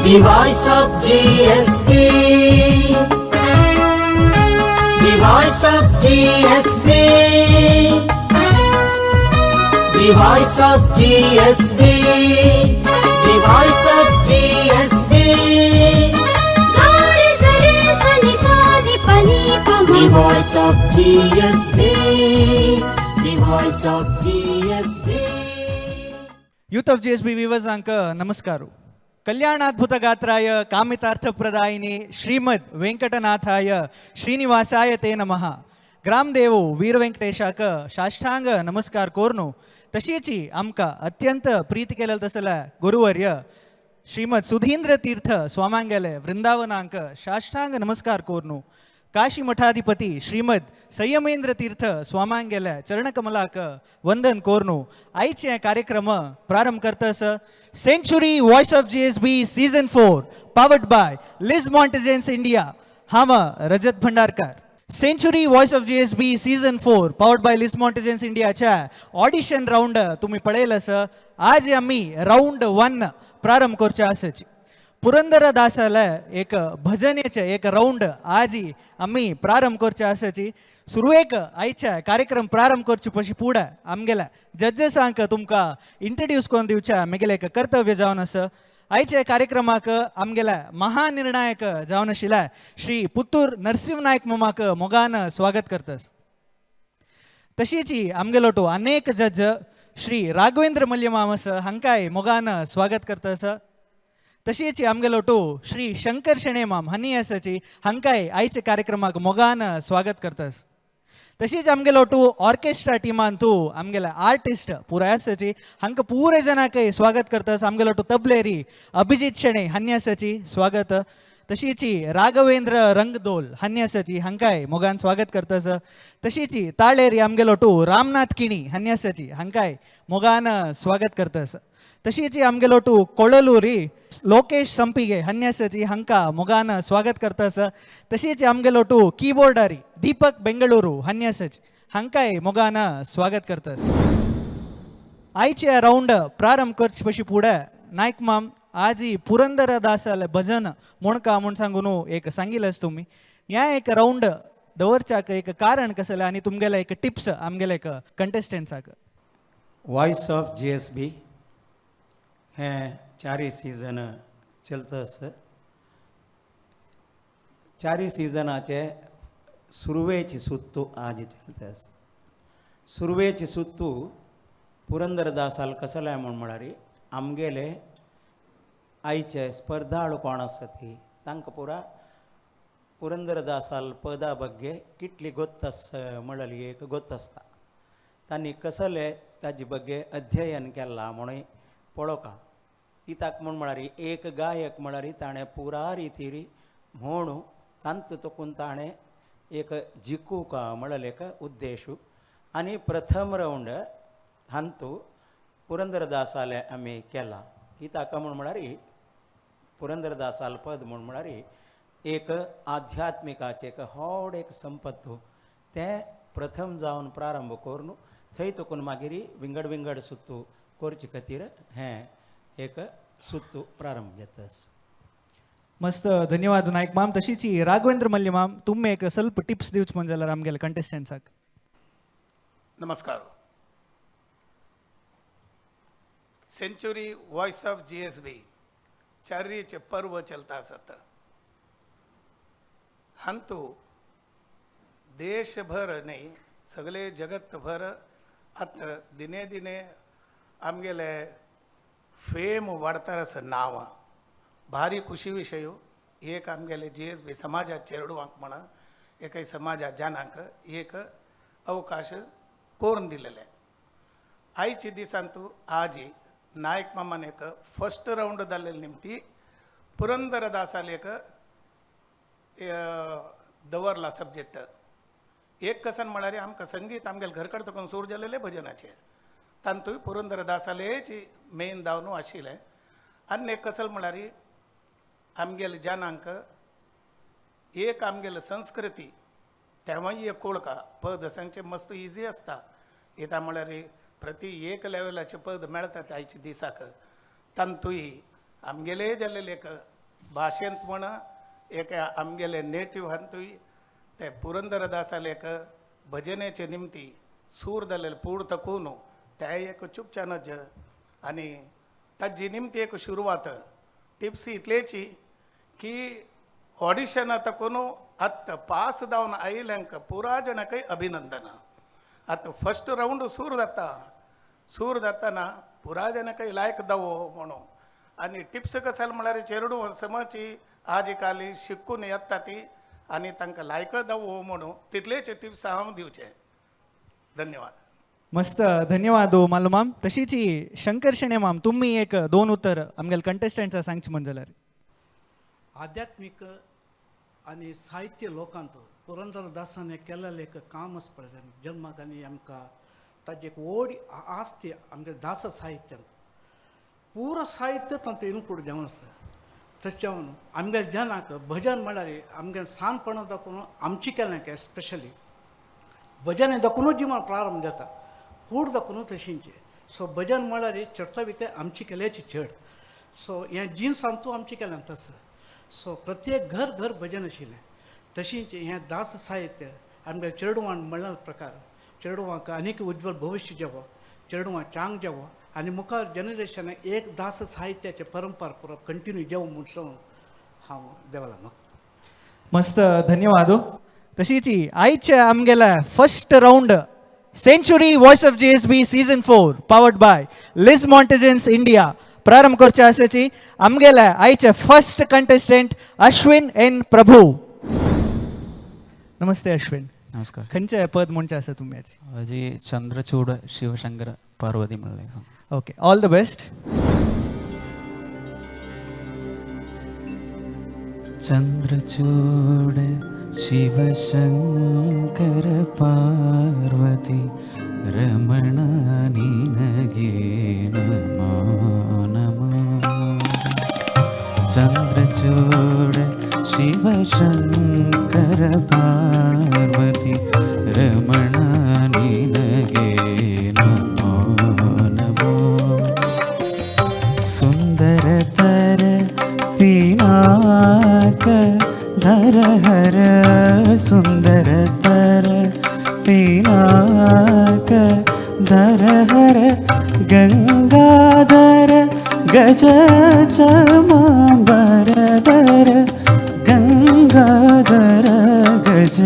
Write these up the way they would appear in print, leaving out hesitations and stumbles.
The voice of GSB. The voice of GSB. The voice of GSB. The voice of GSB. गा रे स रे स नि सा नि प नि प म. The voice of GSB. The voice of GSB. Youth of GSB व्यूवर्सांक नमस्कार. कल्याणाद्भुत गात्राय कामितार्थप्रदायिने श्रीमद वेंकटनाथाय श्रीनिवासाय ते नमः. ग्रामदेवो वीर वेंकटेशाक साष्टांग नमस्कार कोरनो तशीची आमकां अत्यंत प्रीती केलेल तसल्या गुरुवर्य श्रीमद सुधींद्र तीर्थ स्वामांगेले वृंदावनांक साष्टांग नमस्कार कोरनो काशी मठाधिपती श्रीमद संयमेंद्र तीर्थ स्वामांगेल्या चरणकमलाक वंदन कोरनो आयचे कार्यक्रम प्रारंभ करतस Century Voice of GSB Season 4, powered by Liz Mortgages India. हांव रजत Bhandarkar. Century Voice of GSB Season 4, powered by Liz Mortgages इंडियाच्या ऑडिशन राऊंड तुम्ही पळयलस. आज आम्ही राऊंड 1 प्रारंभ करचे आसची. पुरंदरदासाला एक भजनेचे एक राऊंड आजी आम्ही प्रारंभ करचे आसाची. सुरवेक आयच्या कार्यक्रम प्रारंभ करचे पशी पुढे आमगेल्या जजेसांक तुमकां इंट्रोड्यूस करून दिवच्या मेगेलें एक कर्तव्य जावन आसा. आयच्या कार्यक्रमाक आमगेल्या महानिर्णायक जावन आशिल्ल्या श्री पुत्तूर नरसिंह नायक मामाक मोगान स्वागत करतस. तशीच आमगेलो तो अनेक जज श्री राघवेंद्र मल्य मामस हांकांय मोगान स्वागत करतस. तशीच आमगेलो टू श्री शंकर शेणे माम हनी आसाची हांकांय आयच्या कार्यक्रमाक मोगान स्वागत करतस. तशीच आमगेलो टू ऑर्केस्ट्रा टिमान तूं आमगेले आर्टिस्ट पुराय आसाची हांकां पुरे जणांकय स्वागत करतस. आमगेलो टू तबलेरी अभिजित शेणे हांणी आसाची स्वागत. तशीच राघवेंद्र रंगदोल हांणी आसाची हांकांय मोगान स्वागत करतस. तशीच ताळेरी आमगेलो टू रामनाथ किणी हांणी आसाची हांकांय मोगान स्वागत करतस. तशीच आमगेलो टू कोळलुरी लोकेश संपिगे हन्यासाची हांका मोगान स्वागत करतस. तशीच आमगेलो टू कीबोर्डारी दीपक बेंगळुरू हन्यासाची हांकाय मोगान स्वागत करतस. आयचे राऊंड प्रारंभ करचे पशी पुढे नायक माम आजी पुरंदरदासाले भजन म्हणका म्हूण सांगून एक सांगिलस तुम्ही. ह्या एक राऊंड दवरच्याक एक कारण कसलें आनी तुमगेले एक टिप्स आमगेले एक कंटेस्टंट्साक? वॉयस ऑफ जीएसबी हें चारय सिजन चलता आसा. चारय सिजनाचे सुरवेची सुत्तू आज चलता आसा. सुरवेची सुत्तू पुरंदरदासाल कसलें म्हूण म्हळ्यार आमगेले आयचे स्पर्धाळू कोण आसा ती तांकां पुरा पुरंदरदासाल पदा ಬಗ್ಗೆ कितली गोत्त आसा म्हणली एक गोत्त आसता. तांणी कसले ताजे ಬಗ್ಗೆ अध्ययन केलां म्हणून पळोवका. कित्याक म्हूण म्हळ्यार एक गायक म्हळ्यार ताणें पुरा रितीर म्हणू तांतू तकून ताणें एक जिखूका म्हणलें एक उद्देश. आनी प्रथम रावंड हांतू पुरंदरदासालें आमी केलां. कित्याक म्हूण म्हळ्यार पुरंदरदासाल पद म्हूण म्हळ्यार एक आध्यात्मिकाचें एक व्हड एक संपत्त. तें प्रथम जावन प्रारंभ करून थंय तकून मागीर विंगड विंगड सुत्तू करचे खातीर हें एक सुत्तू प्रारंभ घेता. मस्त, धन्यवाद नायक माम. तशीच ही राघवेंद्र मल्य माम, तुम्ही एक ಸ್ವಲ್ಪ टिप्स दिवच म्हण जाल्यार आमगेले कंटेस्टंट्साक. नमस्कार. सेंचुरी वॉयस ऑफ जीएसबी चार्यचे पर्व चलता आसत. हांतू देशभर न्ही, सगळे जगतभर आतां दिने दिने आमगेले फेम वाडता आसा. नांव भारी खुशी विशय. एक आमगेले जीएसबी समाजा चेरडुवांक म्हणा एकय समाजा जनांक एक अवकाश करून दिलेले. आयचे दिसांतू आजी नायक मामान एक फर्स्ट रावंड जाल्लेले निमती पुरंदरदासाले एक दवरला सब्जेक्ट. एक कसन म्हळ्यार आमकां संगीत आमगेले घर कडेन तकून सूर जालेले भजनाचे तांतूय पुरंदरदासालेच मेन दावनू आशिल्लें. आनी एक कसल म्हळ्यार आमगेले जनांक एक आमगेले संस्कृती तेवूय एक कोळका पद सांगचें मस्त इजी आसता. कित्याक म्हळ्यार प्रति एक लेवलाचें पद मेळटा आयच्या दिसाक. तांतूय आमगेले जाल्लेले एक भाशेंत म्हण एक आमगेले नेटिव्ह हातूय ते पुरंदरदासाले एक भजनेचे निमती सूर जालेले पूर तकून ते एक चुपचानज आनी ताजी निमती एक सुरवात टिप्स इतलेची की ऑडिशन तकून आत्तां पास जावन आयिल्ल्यांक पुरा जाणांकय अभिनंदन. आतां फर्स्ट रावंड सूर जाता, सूर जाताना पुरा जाणांकय लायक दावो म्हणून आनी टिप्स कसाल म्हळ्यार चेरडूं समची आज काली शिकून येता ती आनी तांकां लायक दावो म्हणून तितलेच टिप्स हांव दिवचे. धन्यवाद. मस्त, धन्यवाद ओ मालू माम. तशीच ही शंकर शेणे माम, तुम्ही एक दोन उतर आमगेले कंटेस्टंट्सा सांगचे म्हण जाल्यार. आध्यात्मीक आनी साहित्य लोकांत पुरंदरदासान केल्लें एक कामच पळय जल्माक आनी आमकां ताजी एक व्हड आस्ती आमगे दास साहित्यांत पुरो साहित्य तांतूं इन्क्लूड जावन आसा. तशें जावन आमगे जनाक भजन म्हळ्यार आमगे ल्हानपणा दाखोवन आमची केलें एस्पेशली भजन दाखोवनूच जिवन प्रारंभ जाता, फूड दाखोवन तशींचे. सो भजन म्हळ्यार चडचो भितर आमची केल्याची चड. सो हें जिन्स तूं आमची केल्यान तसो. सो प्रत्येक घर घर भजन आशिल्लें. तशींच हें दास साहित्य आमगे चेडवान म्हणल्यार प्रकार चेडवांक आनीक उज्ज्वल भविश्य जेवो, चेडवां चांग जेवो आनी मुखार जनरेशनाक एक दास साहित्याचे परंपरा पुरो कंटिन्यू जेव म्हूण हांव देवाला मागता. मस्त, धन्यवाद. तशीच ही आयच्या आमगेल्या first round century voice of GSB season 4 powered by Liz Mortgages India प्रारंभ करचे आसाची आमगेल्या आयचे first contestant Ashwin N Prabhu. नमस्ते अश्विन. नमस्कार. खंयचे पद म्हणचे आसा तुमी आयज? जी चंद्रचूड शिवशंकर पार्वती म्हणलें. Okay, all the best. Chandrachud Shivshankar Parvati Ramana निनगे नमो नमः. चंद्रचूड शिवशंकर पार्वती रमण निनगे नमो नमः. सुंदरतर पिनाक धर हर सुंदरतर पिनाक धर हर गंगाधर गज चमांबरधर गंगाधर गज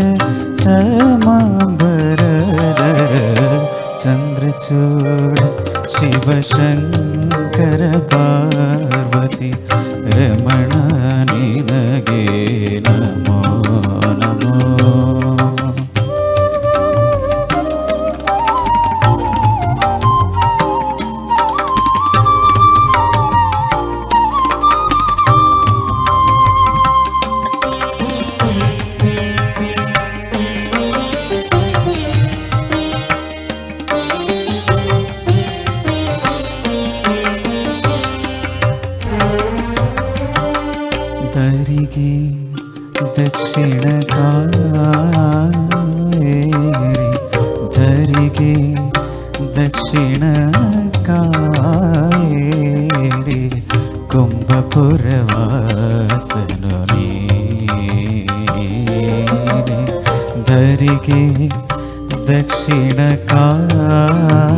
चमांबरधर. चंद्रचूड शिवशंकर पार्वती रमण निनगे नमो नमो. दरिगे दक्षिण कावेरी दरिगे दक्षिण कावेरी कुंभपुरवासनु नीरे. दरिगे दक्षिण कावेरी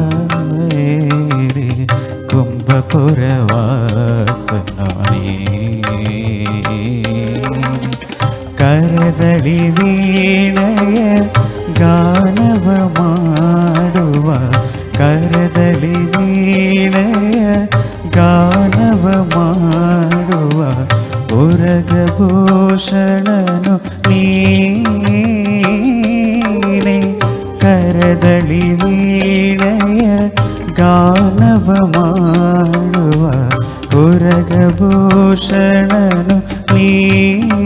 कुंभपुरवासनु नीरे. ಕರದಳಿ ವೀಣೆಯ ಗಾನವ ಮಾಡುವ ಕರದಳಿ ವೀಣೆಯ ಗಾನವ ಮಾಡುವ ಉರಗಭೂಷಣನು ನೀನೆ. ಕರದಳಿ ವೀಣೆಯ ಗಾನವ ಮಾಡುವ ಉರಗಭೂಷಣನು ನೀನೆ.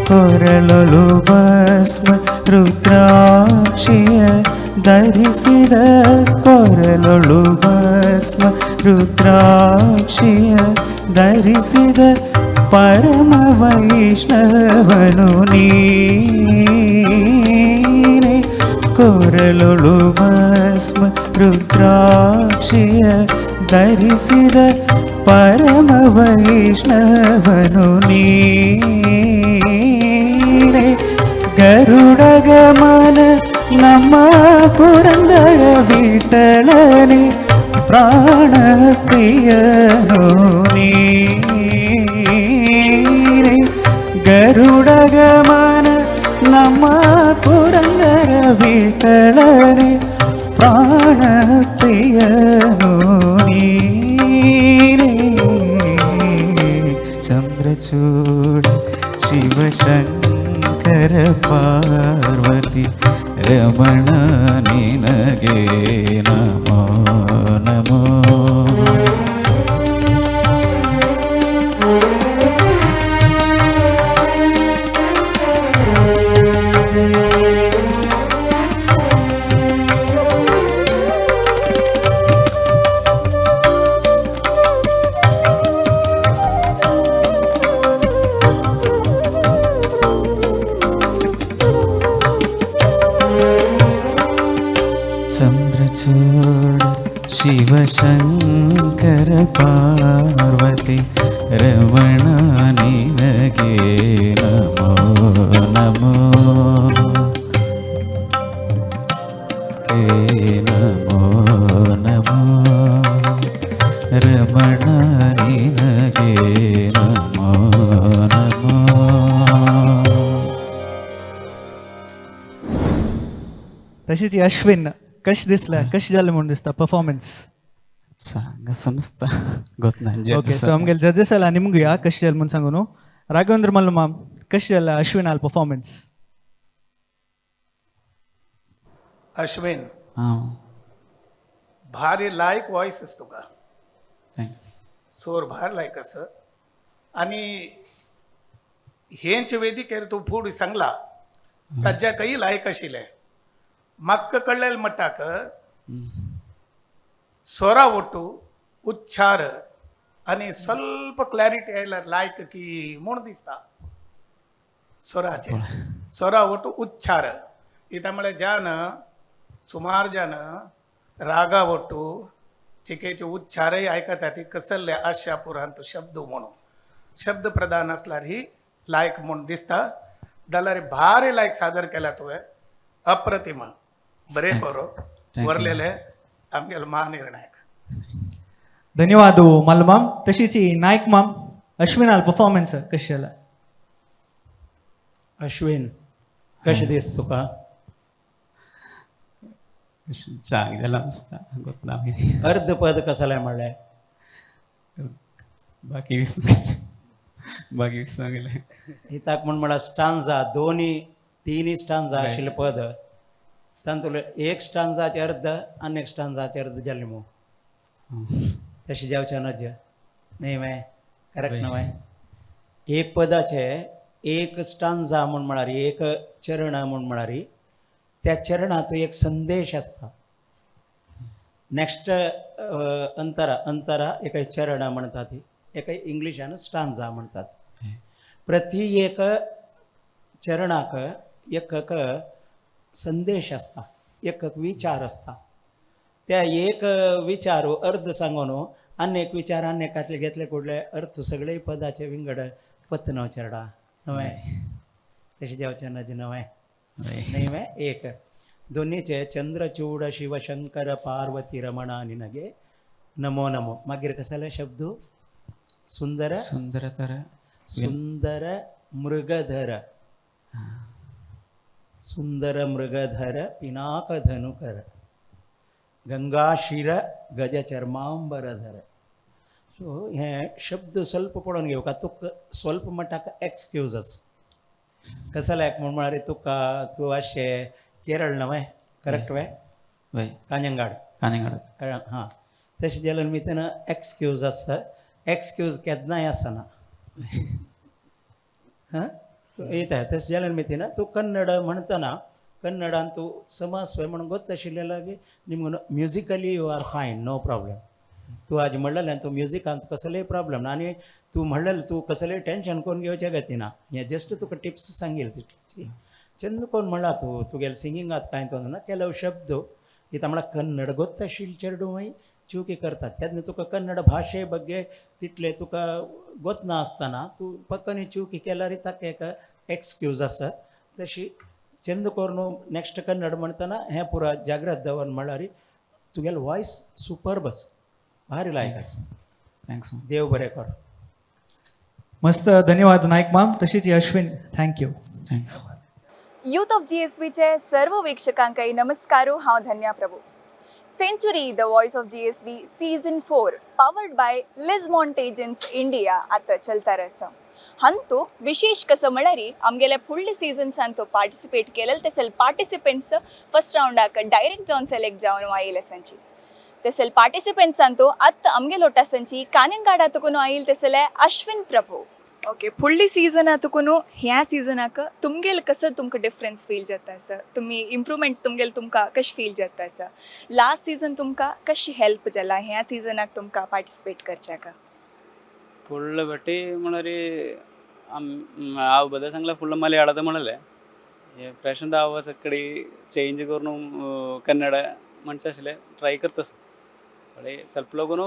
ಕೊರಳೊಳು ಭಸ್ಮ ರುದ್ರಾಕ್ಷಿಯ ಧರಿಸಿದ ಕೊರಳೊಳು ಭಸ್ಮ ರುದ್ರಾಕ್ಷಿಯ ಧರಿಸಿದ ಪರಮ ವೈಷ್ಣವನು ನೀನೆ. ಕೊರಳೊಳು ಭಸ್ಮ ರುದ್ರಾಕ್ಷಿಯ ಧರಿಸಿದ ಪರಮ ವೈಷ್ಣವನು ನೀನೆ. ಗರುಡಗಮನ ನಮ್ಮ ಪುರಂದರ ವಿಠಲನೆ ಪ್ರಾಣ ಪ್ರಿಯನು ನೀನೆ. ಗರುಡಗಮನ ನಮ್ಮ ಪುರಂದರ ವಿಠಲನೆ ಪ್ರಾಣ ಪ್ರಿಯನು ನೀನೆ. ಚಂದ್ರಚೂಡ ಶಿವಶಂಕರ ಪಾರ್ವತಿ ರಮಣ ನಿನಗೆ ನಮೋ ನಮೋ. ಚಂದ್ರಚೂಡ ಶಿವಶಂಕರ ಪಾರ್ವತಿ ರಮಣ ನಿನಗೆ ನಮೋ ನಮೋ. ನಮೋ ನಮೋ ರಮಣ ನಿನಗೆ ನಮೋ ನಮೋ. तशीच अश्विन, कशें दिसलें, कशें जालें म्हूण दिसता परफॉर्मन्स? हांगा समजता गोतना. ओके, सो आमगेले जजेस आला निमगुया या कशें जालें म्हूण सांगू न्हू. राघवेंद्र मल्ल माम, कशें जालें अश्विनाल परफॉर्मन्स? अश्विन, हां. भारी लायक वॉयस आसा तुका. Thank. सोर भार लायक आसा आनी हेंच वेदिकेर तूं फुडें सांगला ताज्याकय लायक आशिल्लें. म्हाका कळ्ळें म्हणटाक स्वरा ಒಟ್ಟು उच्चार आनी ಸ್ವಲ್ಪ क्लॅरिटी आयल्यार लायक की म्हूण दिसता. स्वराचे स्वरा ಒಟ್ಟು उच्चार इता म्हळ्यार ज्यान सुमार जान रागा ಒಟ್ಟು चिकेचे उच्चारय आयकता ती कसले आशा पुरांत शब्द म्हणून शब्द प्रधान असल्यार ही लायक म्हूण दिसता. जाल्यार भारी लायक सादर केला तुवें, अप्रतिम, बरें बरो. you. वरलेले आमगेलो महानिर्णायक. धन्यवाद मल्लमाम. तशीच नायक माम, अश्विनाल परफॉर्मन्स कशें जालें? अश्विन, कशें दिसता तुका? चांगलें जालां दिसता गोतना. अर्ध पद कसलें म्हणलें? बाकी विसरून गेलें, बाकी विसरून गेलें. हिताक म्हूण म्हळ्यार स्टांजा दोनी तिनूय स्टांजा आशिल्लें पद, तातूंतलें एक स्टांजाचे अर्ध आनी एक स्टांजाचे अर्ध जालें मू. तशें जावचें नज न्ही वे? करेक्ट न्हय? एक पदाचे एक स्टांजा म्हूण म्हळ्यार एक चरण म्हूण म्हळ्यार त्या चरणांत एक संदेश आसता. नेक्स्ट अंतरा, अंतरा एका चरण म्हणतात, एका इंग्लिशान स्टांजा म्हणतात. प्रति एक चरणाक एक एक संदेश आसता, एक एक विचार आसता. त्या एक विचार अर्द सांगून आनी एक विचार आनी एकातले घेतले कुडले अर्थ सगळे पदाचे विंगड पत्तनव चेरडा न्हय? तशें जावचें नज न्हय? न्हय वे? एक दोनीचे चंद्रचूड शिवशंकर पार्वती रमणा निनगे नमो नमो. मागीर कसले शब्द? सुंदर सुंदरतर सुंदर मृगधर, सुंदर मृगधर पिनाकधनुकर गंगाशिर गज चर्मांबरधर. सो हे शब्द स्वल्प पळोवन घेवका तुका स्वल्प म्हणटा एक्सक्युजस कसले म्हूण म्हळ्यार तुका तूं अशें केरळ न्हय? Correct way? वय. कांजंगाड. कांजंगाड. हां, तशें जाल्यार निमित्तान एक्सक्यूज आसा. एक्सक्यूज केन्नाय आसना. हां, येता तशें जाल्यार निमित्तान तूं कन्नड म्हणटना कन्नडान तूं समस्वे म्हणून ಗೊತ್ತಾशिल्ले लागीं निमगो. Musically you are fine, no problem. तूं आज म्हणलेलें तूं म्युजिकांत कसलेय प्रॉब्लम ना आनी तूं म्हणलेलें तूं कसलेय टेंशन करून घेवचें गती ना. हें जस्ट तुका टिप्स सांगील तितलीची. चंद कोण म्हणला तूं तुगेले सिंगिंगात कांय तो ना. ಕೆಲವು ಶಬ್ದ ಇದು म्हळ्यार कन्नड ಗೊತ್ತಾशिल्ले चेडूंय चुकी करतात तेन्ना तुका कन्नड भाशे ಬಗ್ಗೆ तितले तुका गोतना आसतना तूं पक्कनी चुकी केल्यार ताका एक एक्सक्यूज आसा. तशी चंद करून नेक्स्ट कन्नड म्हणतना हें पुरा जाग्रत दवर म्हळ्यार तुगेलो वॉयस सुपर्ब आसा, भारी लायक आसा. Thanks. देव बरें कर. मस्त, धन्यवाद नायक माम. तशीच Ashwin, thank you. Thank you. Youth of जीएसबीचे सर्व वीक्षकांकय नमस्कारो. हांव Dhanya Prabhu. Century the voice of GSB season 4 powered by Lizmont agents India आतां चलता आसा. हांतू विशेष कसो म्हळ्यार आमगेले फुडले सिजन्सान तो पार्टिसिपेट केलेले तेसेल पार्टिसिपंट्स फर्स्ट रावंडाक डायरेक्ट जावन सेलेक्ट जावन आयिल्ले आसांची. तेसेल पार्टिसिपंट्सान तो आतां आमगे लोटासांची कानंगाडा तुकून आयिल्ले तेसले अश्विन प्रभू. ओके, फुडली सीजना तुकून ह्या सिजनाक तुमगेल कसो तुमकां डिफरन्स फील जाता आसा? तुमी इम्प्रूवमेंट तुमगेल तुमकां कशें फील जाता आसा? लास्ट सीजन तुमकां कशी हेल्प जाला ह्या सिजनाक तुमकां पार्टिसिपेट करच्याक? फुडलं भटी म्हळ्यार हांव बदल सांगला फुडलं मलयाळात म्हणले हे प्रशांत हांव सगळी चेंज करून कन्नड म्हणचे आशिल्ले ट्राय करता. ಸ್ವಲ್ಪ लोगून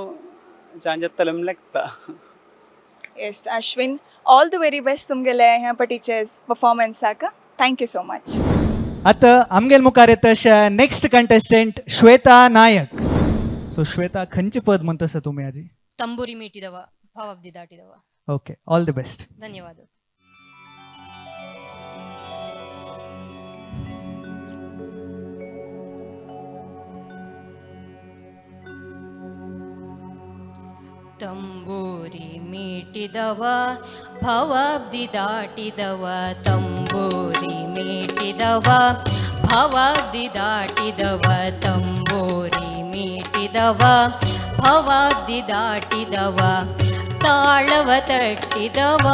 चांज जातले म्हण लेखता. Yes Ashwin, all the very best तुमगेले ह्या पटीचे परफॉर्मन्साक. Thank you so much. आता आमगेल मुखार येता अशें next contestant Shweta Nayak. So Shweta, खंयचे पद म्हणतसा तुमी आजी? ತಂಬೂರಿ ಮೀಟಿದವ ಭಾವಾಬ್ದಿ ದಾಟಿದವ. Okay, all the best. ಧನ್ಯವಾದ. ತಂಬೂರಿ ಮೀಟಿದವ ಭವಾಬ್ದಿ ದಾಟಿದವ, ತಂಬೂರಿ ಮೀಟಿದವ ಭವಾಬ್ದಿ ದಾಟಿದವ, ತಂಬೂರಿ ಮೀಟಿದವ ಭವಾಬ್ದಿ ದಾಟಿದವ, ತಾಳವ ತಟ್ಟಿದವ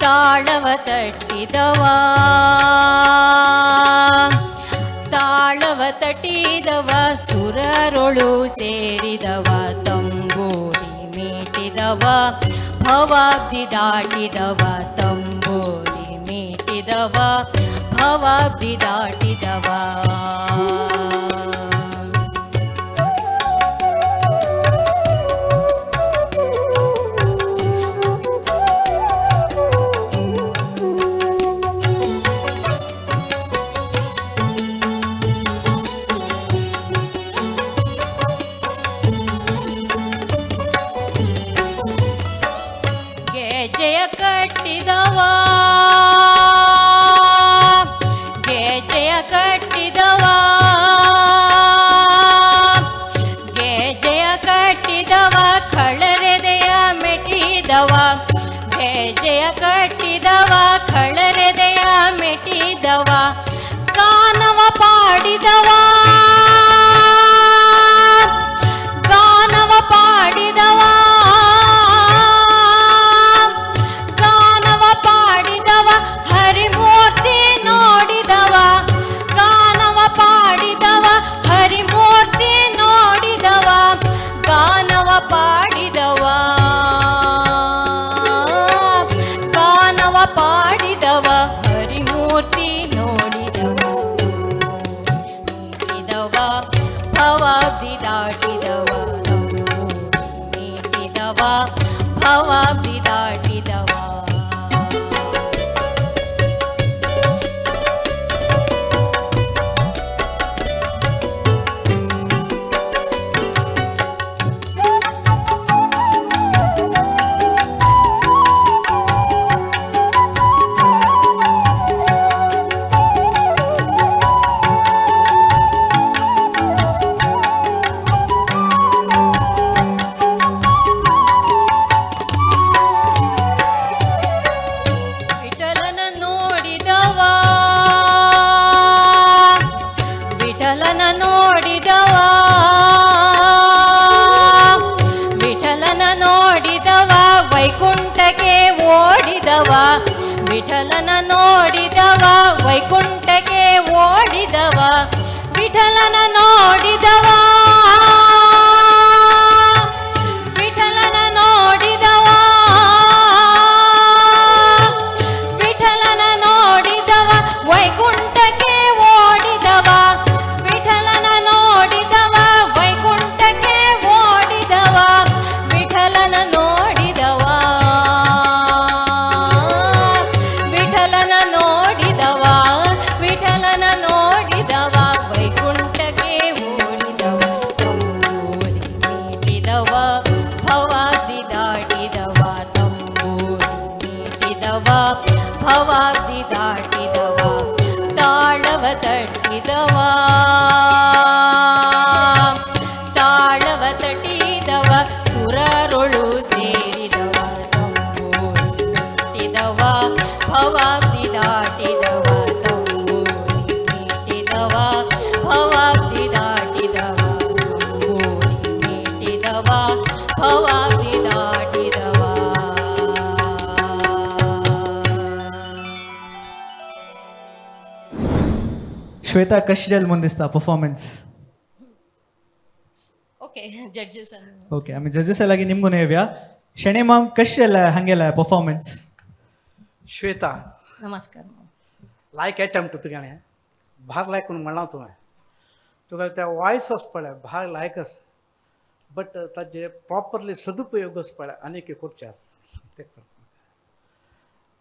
ತಾಳವ ತಟ್ಟಿದವ ತಾಳವ ತಟ್ಟಿದವ, ಸುರರೊಳು ಸೇರಿದವ, ತಂಬೂರಿ ಮೀಟಿದವ ಭವಾಬ್ದಿ ದಾಟಿದವ, ತಂಬೂರಿ ಮೀಟಿದವ ಭವಾಬ್ದಿ ದಾಟಿದವ. ಗೆಜೆಯ ಕಟ್ಟಿದವ ಗೆಜೆಯ ಕಟ್ಟಿದವ ಗೆಜೆಯ ಕಟ್ಟಿದವ, ಖಳರೆದೆಯ ಮೆಟ್ಟಿದವ, ಗೆಜೆಯ ಕಟ್ಟಿದವ ಖಳರೆದೆಯ ಮೆಟ್ಟಿದವ, ಗಾನವ ಪಾಡಿದವ ಗಾನವ ಪಾಡಿದವ ಗಾನವ ಪಾಡಿದವ, ಹರಿಮೂರ್ತಿ ನೋಡಿದವ, ಗಾನವ ಪಾಡಿದವ ಹರಿಮೂರ್ತಿ ನೋಡಿದವ, ಗಾನವ ಪಾಡಿದವ ಗಾನವ ಪಾಡಿದವ ಹರಿಮೂರ್ತಿ ನೋಡಿದವ, ಮೀಟಿದವ ಭವಾಬ್ದಿ ದಾಟಿದವ, ಮೀಟಿದವ ಭವಾಬ್ದಿ ದಾಟಿದವ. ಭವಾಬ್ಧಿ ದಾಟಿದವ. ಶ್ವೇತಾ ಕಶ್ಜಲ್ ಮುಂದಿಸ್ತಾ ಪರ್ಫಾರ್ಮೆನ್ಸ್. Okay, judges. ಓಕೆ, ಆಮೇಲೆ ಜಡ್ಜಸ್ ಎಲ್ಲಾಗಿ ನಿಮ್ಗೂ ನೇವ್ಯಾ. ಶಣೆ ಮಾಮ್, ಕಶ್ ಎಲ್ಲ ಹಂಗೆಲ್ಲ ಪರ್ಫಾರ್ಮೆನ್ಸ್? ಶ್ವೇತಾ. ನಮಸ್ಕಾರ. लायक एटेम्प्ट तुगेलें भार लायक म्हणून म्हणलां तुवें. तुगेलें तें वॉयस आसा पळय, भार लायक आसा, बट ताजे प्रॉपरली सदुपयोग आसा पळय आनीक करचें आसा तें.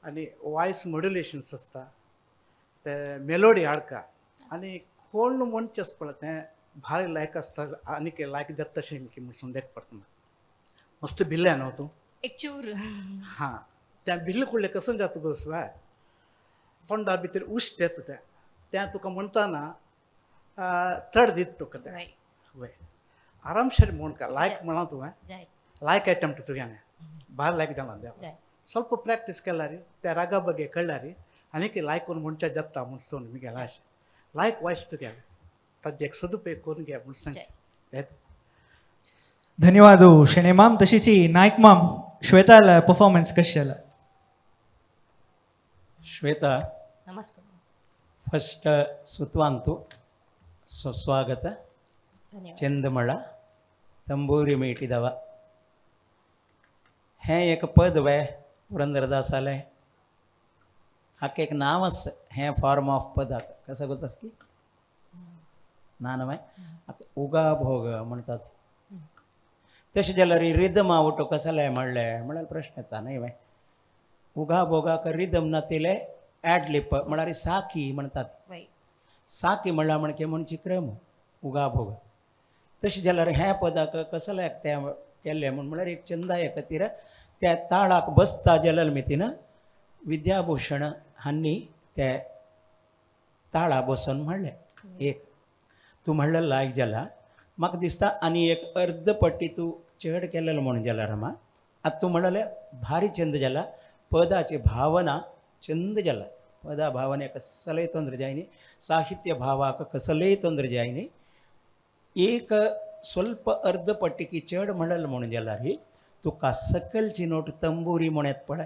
आनी वॉयस मॉड्युलेशन्स आसता ते मेलोडी हाडका आनी कोण म्हणचें आसा पळय तें भारी लायक आसता, आनीक लायक जाता तशें की म्हण देख पडटा. मस्त भिल्लें न्हू तूं. एक चूर. हां, त्या बिल्ल कुडलें कसं जाता गोसवाय तोंडा भितर उश्ट येता तें तें तुका म्हणटाना चड दिता तुका तें. वय, आरामशीर म्हण का लायक म्हणलां तुवें. जायत. लायक एटेम्प्ट तुगेलें भार लायक जाला देवा. जायत. ಸ್ವಲ್ಪ ಪ್ರಾಕ್ಟೀಸ್ केल्यार त्या रागा ಬಗ್ಗೆ कळ्ळ्यार आनीक लायक करून म्हणच्या जाता म्हूण सोन मुगेलें अशें. लायक वॉयस तुगेलें, ताजें एक सदुपयोग करून घे म्हूण सांगचें. ಧನ್ಯವಾದ ಶಣೆ ಮಾಮ್. तशीच नायक माम, श्वेताला परफॉर्मन्स कशी जाला? ಶ್ವೇತಾ. ನಮಸ್ಕಾರ. ಫಸ್ಟ್ ಸುತ್ವಾಂತು ಸುಸ್ವಾಗತ. ಧನ್ಯವಾದ. ಚಂದಮಳ ತಂಬೂರಿ ಮೀಟಿದವ हें एक पद वे पुरंदरदासालें. हाका एक नांव आसा हें फॉर्म ऑफ पदाक, कसं गोतास की ना न्हय? आतां उगा भोग म्हणटात तशें जाल्यार रिदम आवटो कसलें म्हणलें म्हळ्यार प्रश्न येता न्हय वे? उगा भोगाक रिदम नातिले ॲडलिप म्हळ्यार साकी म्हणटात. साकी म्हणल्यार म्हणके म्हणची क्रम उगा भोग. तशें जाल्यार ह्या पदाक कसलें तें केल्लें म्हूण म्हळ्यार एक चंदाय खातीर त्या ताळाक बसता जाल्यार मितीन विद्याभूषण हांणी ते ताळा बसून म्हणलें. एक तूं म्हणलें लायक जाला म्हाका दिसता. आनी एक अर्द पट्टी तूं चड केलेलो म्हणून जाल्यार रमा आतां तूं म्हणलें भारी चंद जाला. पदाची भावना चंद जाला. पदा भावने कसलेय ತೊಂದರೆ जायनी, साहित्य भावाक कसलेय ತೊಂದರೆ जायनी. एक ಸ್ವಲ್ಪ अर्द पट्टिकी चड म्हणल म्हणून जाल्यार तुका सकलची नोट तंबुरी म्हण येत पळय,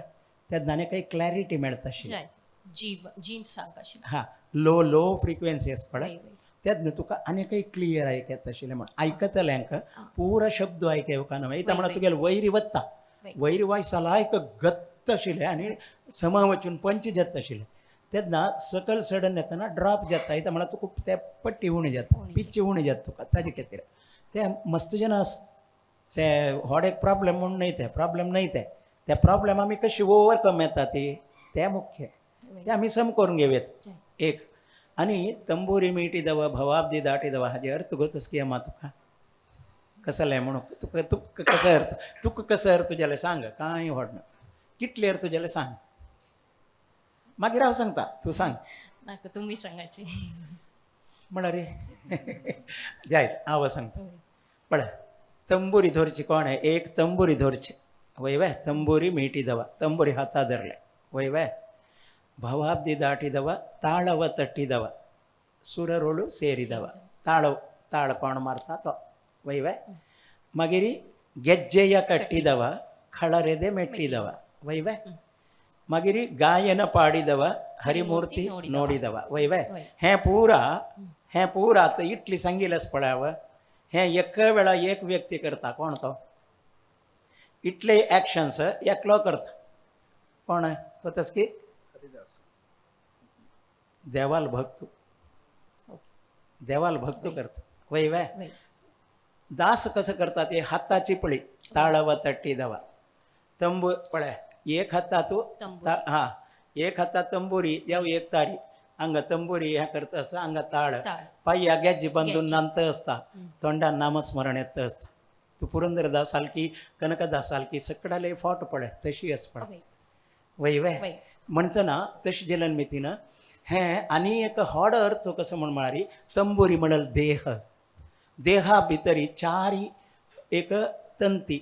तेन्ना आनी काही क्लॅरिटी मेळटा अशी. जाय जी जीन सांग अशी. हां, लो लो फ्रिक्वेन्सी आसा पळय, वय वय तेन्ना तुका आनी काही क्लियर आयकता आशिल्लें म्हण आयकतल्यांक पुरा शब्द आयक न्हय इता म्हणा तुगेले वैरी वता. वैरी वायस लायक गत्त आशिल्लें आनी समा वचून पंच जाता आशिल्लें. तेन्ना सकल सडन येतना ड्रॉप जाता इता म्हणा तुका ते पट्टी उणी जाता, पिच्ची उणी जाता तुका. ताजे खातीर ते मस्त जन आस ते व्हड एक प्रॉब्लेम म्हूण न्हय, ते प्रॉब्लेम न्हय ते. ते प्रॉब्लेम आमी कशी ओवरकम येता ती ते मुख्य ते आमी सम करून घेवयात. एक आनी तंबुरी मिटिदव भवाब्दी दाटिदव हाजे अर्थ गोतस की अम्मा तुका कसलें म्हणून तुका तुका कसो अर्थ तुका कसो अर्थ जाल्यार सांग. कांय व्हड ना, कितले अर्थ जाल्यार सांग, मागीर हांव सांगता, तूं सांग. नाका, तुम्ही सांगाची. म्हळ्यार जायत हांव सांगता पळय. तंबुरी धरची कोण एक तंबुरी धरची वय वे तंबुरी मिटिदव तंबुरी हाता धरले वय वे ಭವಾಬ್ದಿ ದಾಟಿದವ ತಾಳವ ತಟ್ಟಿದವ ಸುರರುಳು ಸೇರಿದವ ತಾಳ ತಾಳ ಕೋಣ ಮಾರ್ತಾ ತೋ ವೈವೆ. ಮಗಿರಿ ಗೆಜ್ಜೆಯ ಕಟ್ಟಿದವ ಖಳರೆದೆ ಮೆಟ್ಟಿದವ ವೈವೆ. ಮಗಿರಿ ಗಾಯನ ಪಾಡಿದವ ಹರಿಮೂರ್ತಿ ನೋಡಿದವ ವೈವೆ. ಹೇ ಪೂರಾ हें पूरा आतां इतली सांगिल्लें पळय हें एक वेळा एक व्यक्ती करता. कोण तो? इतले एक्शन्स एकलो करता. कोण तस की देवाल भक्तू, देवाल भक्तू करता वय वे. दास कसं करतात ते हाताची पळी ताळावा तट्टी दवा तंबू पळय एक हातातू हां एक हातात तंबुरी जावं एक तारी हांगा तंबुरी हें करता आसता हांगा ताळ पांया गेज्जी बांदून नांत आसता तोंडान नामस्मरण येता आसता. तूं पुरंदरदास सालकी कनकदास सालकी सकडाले फोट पळय तशी आस पळय वय वे. म्हणतना तशें जेलन मितीन हें आनी एक होड अर्थ कसो म्हण म्हळ्यार तंबुरी म्हणल देह देहा भितरी चारी एक तंती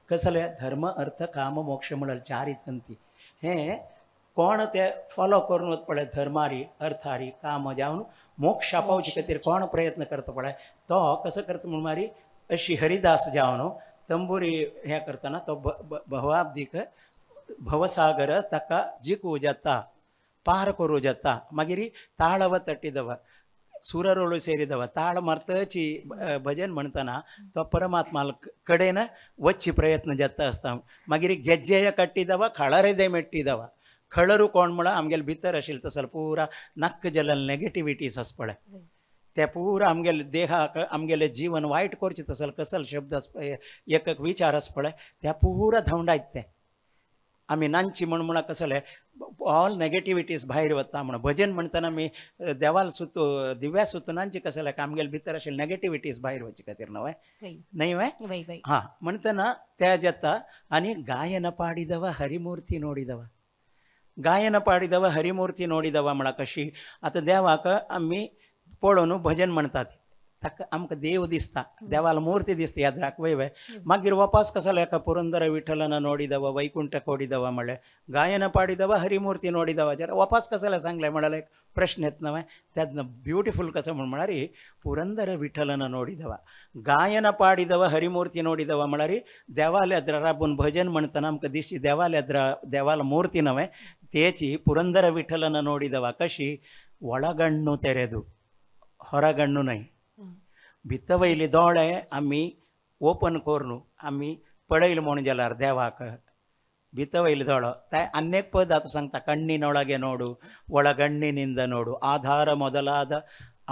कसले धर्म अर्थ काम मोक्ष म्हणल चारी तंती. हें कोण ते फॉलो करून वता पळय धर्मारी अर्थारी काम जावन मोक्षा पावचे खातीर कोण प्रयत्न करता पळय तो कसो करता म्हण मारी अशी हरिदास जावन तंबुरी हें करतना तो भवाब्दीक भवसागर ताका जिखू जाता, पार करूं जाता. मागीर ताळव तट्टिदव सुररोळू सेरिदव ताळ मारतची भजन म्हणतना तो परमात्मा कडेन वच्ची प्रयत्न जाता आसता. मागीर गेज्जेय कट्टिदव खळरेदे मेट्टिदव खळरू कोण म्हळ्यार आमगेले भितर आशिल्ले तसो पुरा नक्क जलन नेगेटिविटीज आस पळय ते पुरा आमगेले देहाक आमगेले जीवन वायट करचे तसल कसल शब्द आस एक एक विचार आस पळय त्या पुरा धांवडायत ते आमी नांची म्हण म्हणा कसले ऑल नेगेटिविटीज भायर वता म्हण भजन म्हणटना आमी देवाल सुतो दिव्या सुतो नांची कसले आमगेले भितर आशिल्ले नेगेटिविटीज भायर वचचे खातीर न्हय न्हय वे वय वय. हां म्हणटना त्या जाता. आनी गायन पाडिदव हरिमूर्ती नोडिदव, गायन पाडिदव हरिमूर्ती नोडिदव म्हळ्यार कशी आतां देवाक आमी पळोवन भजन म्हणटात ताका आमकां देव दिसता, देवाल मूर्ती दिसता याद राख वय वय. मागीर वापस कसो एका पुरंदर विठ्ठलನ ನೋಡಿದವ ವೈಕುಂಠ ಕೋಡಿದವ म्हळ्ळें गायन पाडिदव हरिमूर्ती ನೋಡಿದವ जर वापस कसले सांगलें म्हळ्यार एक प्रश्न येत नवे तेन्ना ब्युटिफूल कसो म्हण म्हळ्यार पुरंदर विठ्ठलನ ನೋಡಿದವ गायन पाडिदव हरिमूर्ती ನೋಡಿದವ म्हळ्यार देवाल्या राबून भजन म्हणटना आमकां दिसची देवाल्या देवाल मूर्ती नवे तेची पुरंदर विठ्ठलನ ನೋಡಿದವ कशी ಒಳಗಣ್ಣು ತೆರೆದು ಹೊರಗಣ್ಣು न्हय भितर वयले दोळे आमी ओपन करून आमी पळयले म्हूण जाल्यार देवाक भितर वयले दोळो ते आन्येक पद आतां सांगता ಕಣ್ಣಿನೊಳಗೆ ನೋಡು ಒಳಗಣ್ಣಿನಿಂದ ನೋಡು ಆಧಾರ ಮೊದಲಾದ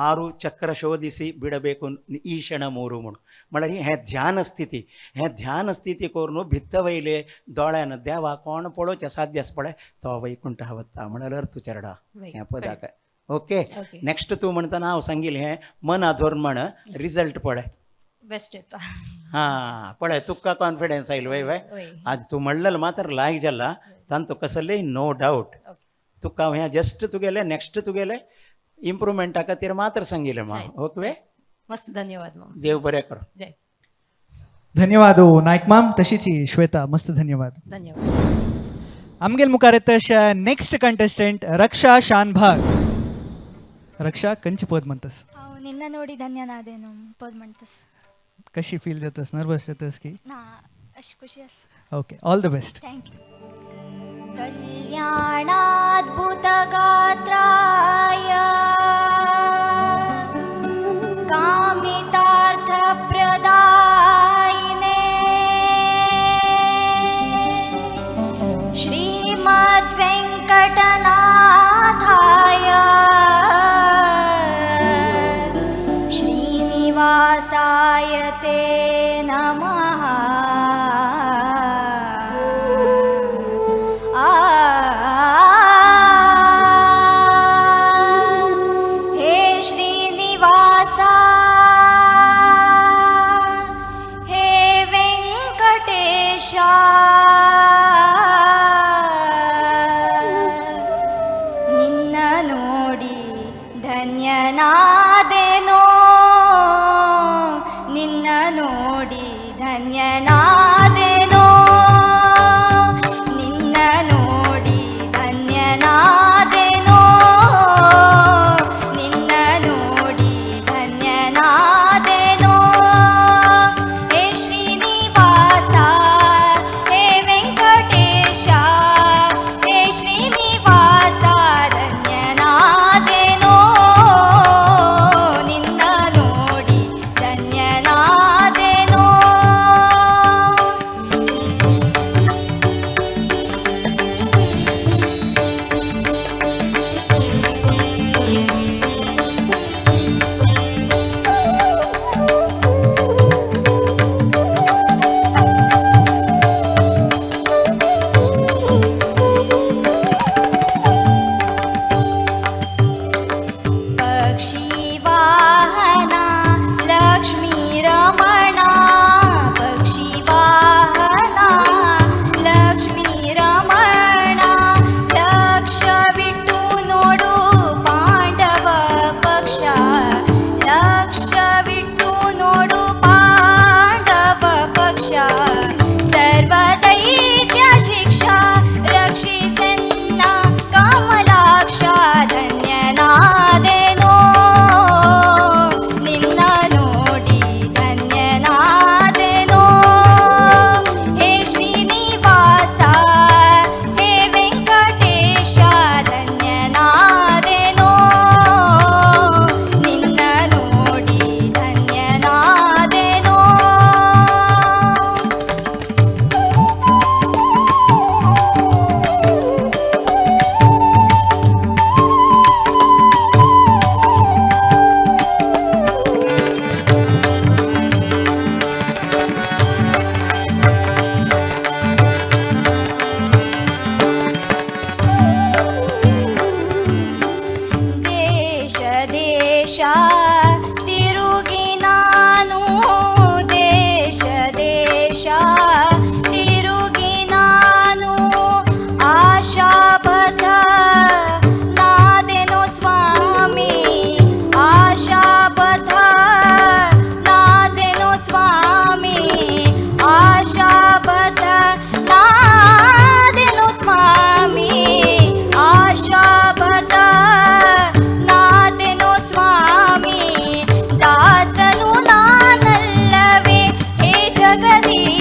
ಆರು ಚಕ್ರ ಶೋಧಿಸಿ ಬಿಡಬೇಕು ಈಶಣ ಮೂರು म्हूण म्हळ्यार हें ध्यान स्थिती, हें ध्यान स्थिती करून भितर वयले दोळ्यान देवाक कोण पळोवचें साध्य आसा पळय तो वैकुंठ वता म्हळ्यार अर्थ चेरडा हें पदाक. ओके नेक्स्ट तूं म्हणटना हांव सांगिल्लें हें मना धरून म्हण रिजल्ट पळय बेस्ट येता. हां पळय तुका कॉन्फिडन्स आयलो वय वय. आज तूं म्हणलेलें मात्र लायक जाला तांतू कसलेय नो डावट. तुका हांव हें जस्ट तुगेलें नेक्स्ट तुगेलें इम्प्रुवमेंटा खातीर मात्र सांगिल्लें मा. ओके मस्त, धन्यवाद माम. देव बरें करूं. जय. धन्यवाद ओ नायक माम, तशीच ही श्वेता. मस्त धन्यवाद. धन्यवाद. आमगेल मुखार येता नेक्स्ट कंटेस्टंट रक्षा शानभाग. रक्षा कंची पद म्हणतस? हांव निन्न ನೋಡಿ ಧನ್ಯನಾದೇನು पद म्हणतस. कशी फील जातस, नर्वस जातस की? ना, अशी खुशी आसा. Okay, all the best. Thank you. कल्याणाद्भुतगात्राय कामितार्थप्रदायिने श्रीमद्वेङ्कटनाथाय श्रीनिवासाय ते नमः. आ हे श्रीनिवासा हे वेङ्कटेशा ನಿನ್ನ ನೋಡಿ ಧನ್ಯನಾದೆನೋ, ನಿನ್ನ ನೋಡಿ ಧನ್ಯನಾದೆನೋ, ನಿನ್ನ ನೋಡಿ ಧನ್ಯನಾದೆನೋ, ನಿನ್ನ ನೋಡಿ ಧನ್ಯನಾದೆನೋ. ಹೇ ಶ್ರೀನಿವಾಸ ಹೇ ವೆಂಕಟೇಶ ಹೇ ಶ್ರೀನಿವಾಸ ಧನ್ಯನಾದೆನೋ, ನಿನ್ನ ನೋಡಿ ಧನ್ಯನಾದೆನೋ.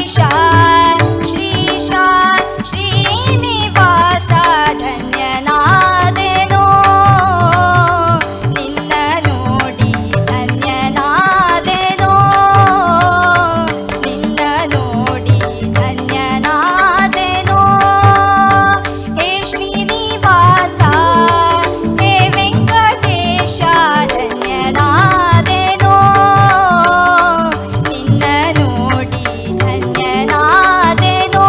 ಶ್ರೀಶಾ ಶ್ರೀನಿವಾಸ ಧನ್ಯನಾದೆನೋ ನಿನ್ನ ನೋಡಿ ಧನ್ಯನಾದೆನೋ ನಿನ್ನ ನೋಡಿ ಧನ್ಯನಾದೆನೋ ಹೇ ಶ್ರೀನಿವಾಸ ಹೇ ವೆಂಕಟೇಶ ಧನ್ಯನಾದೆನೋ ನಿನ್ನ ನೋಡಿ ಧನ್ಯನಾದೆನೋ.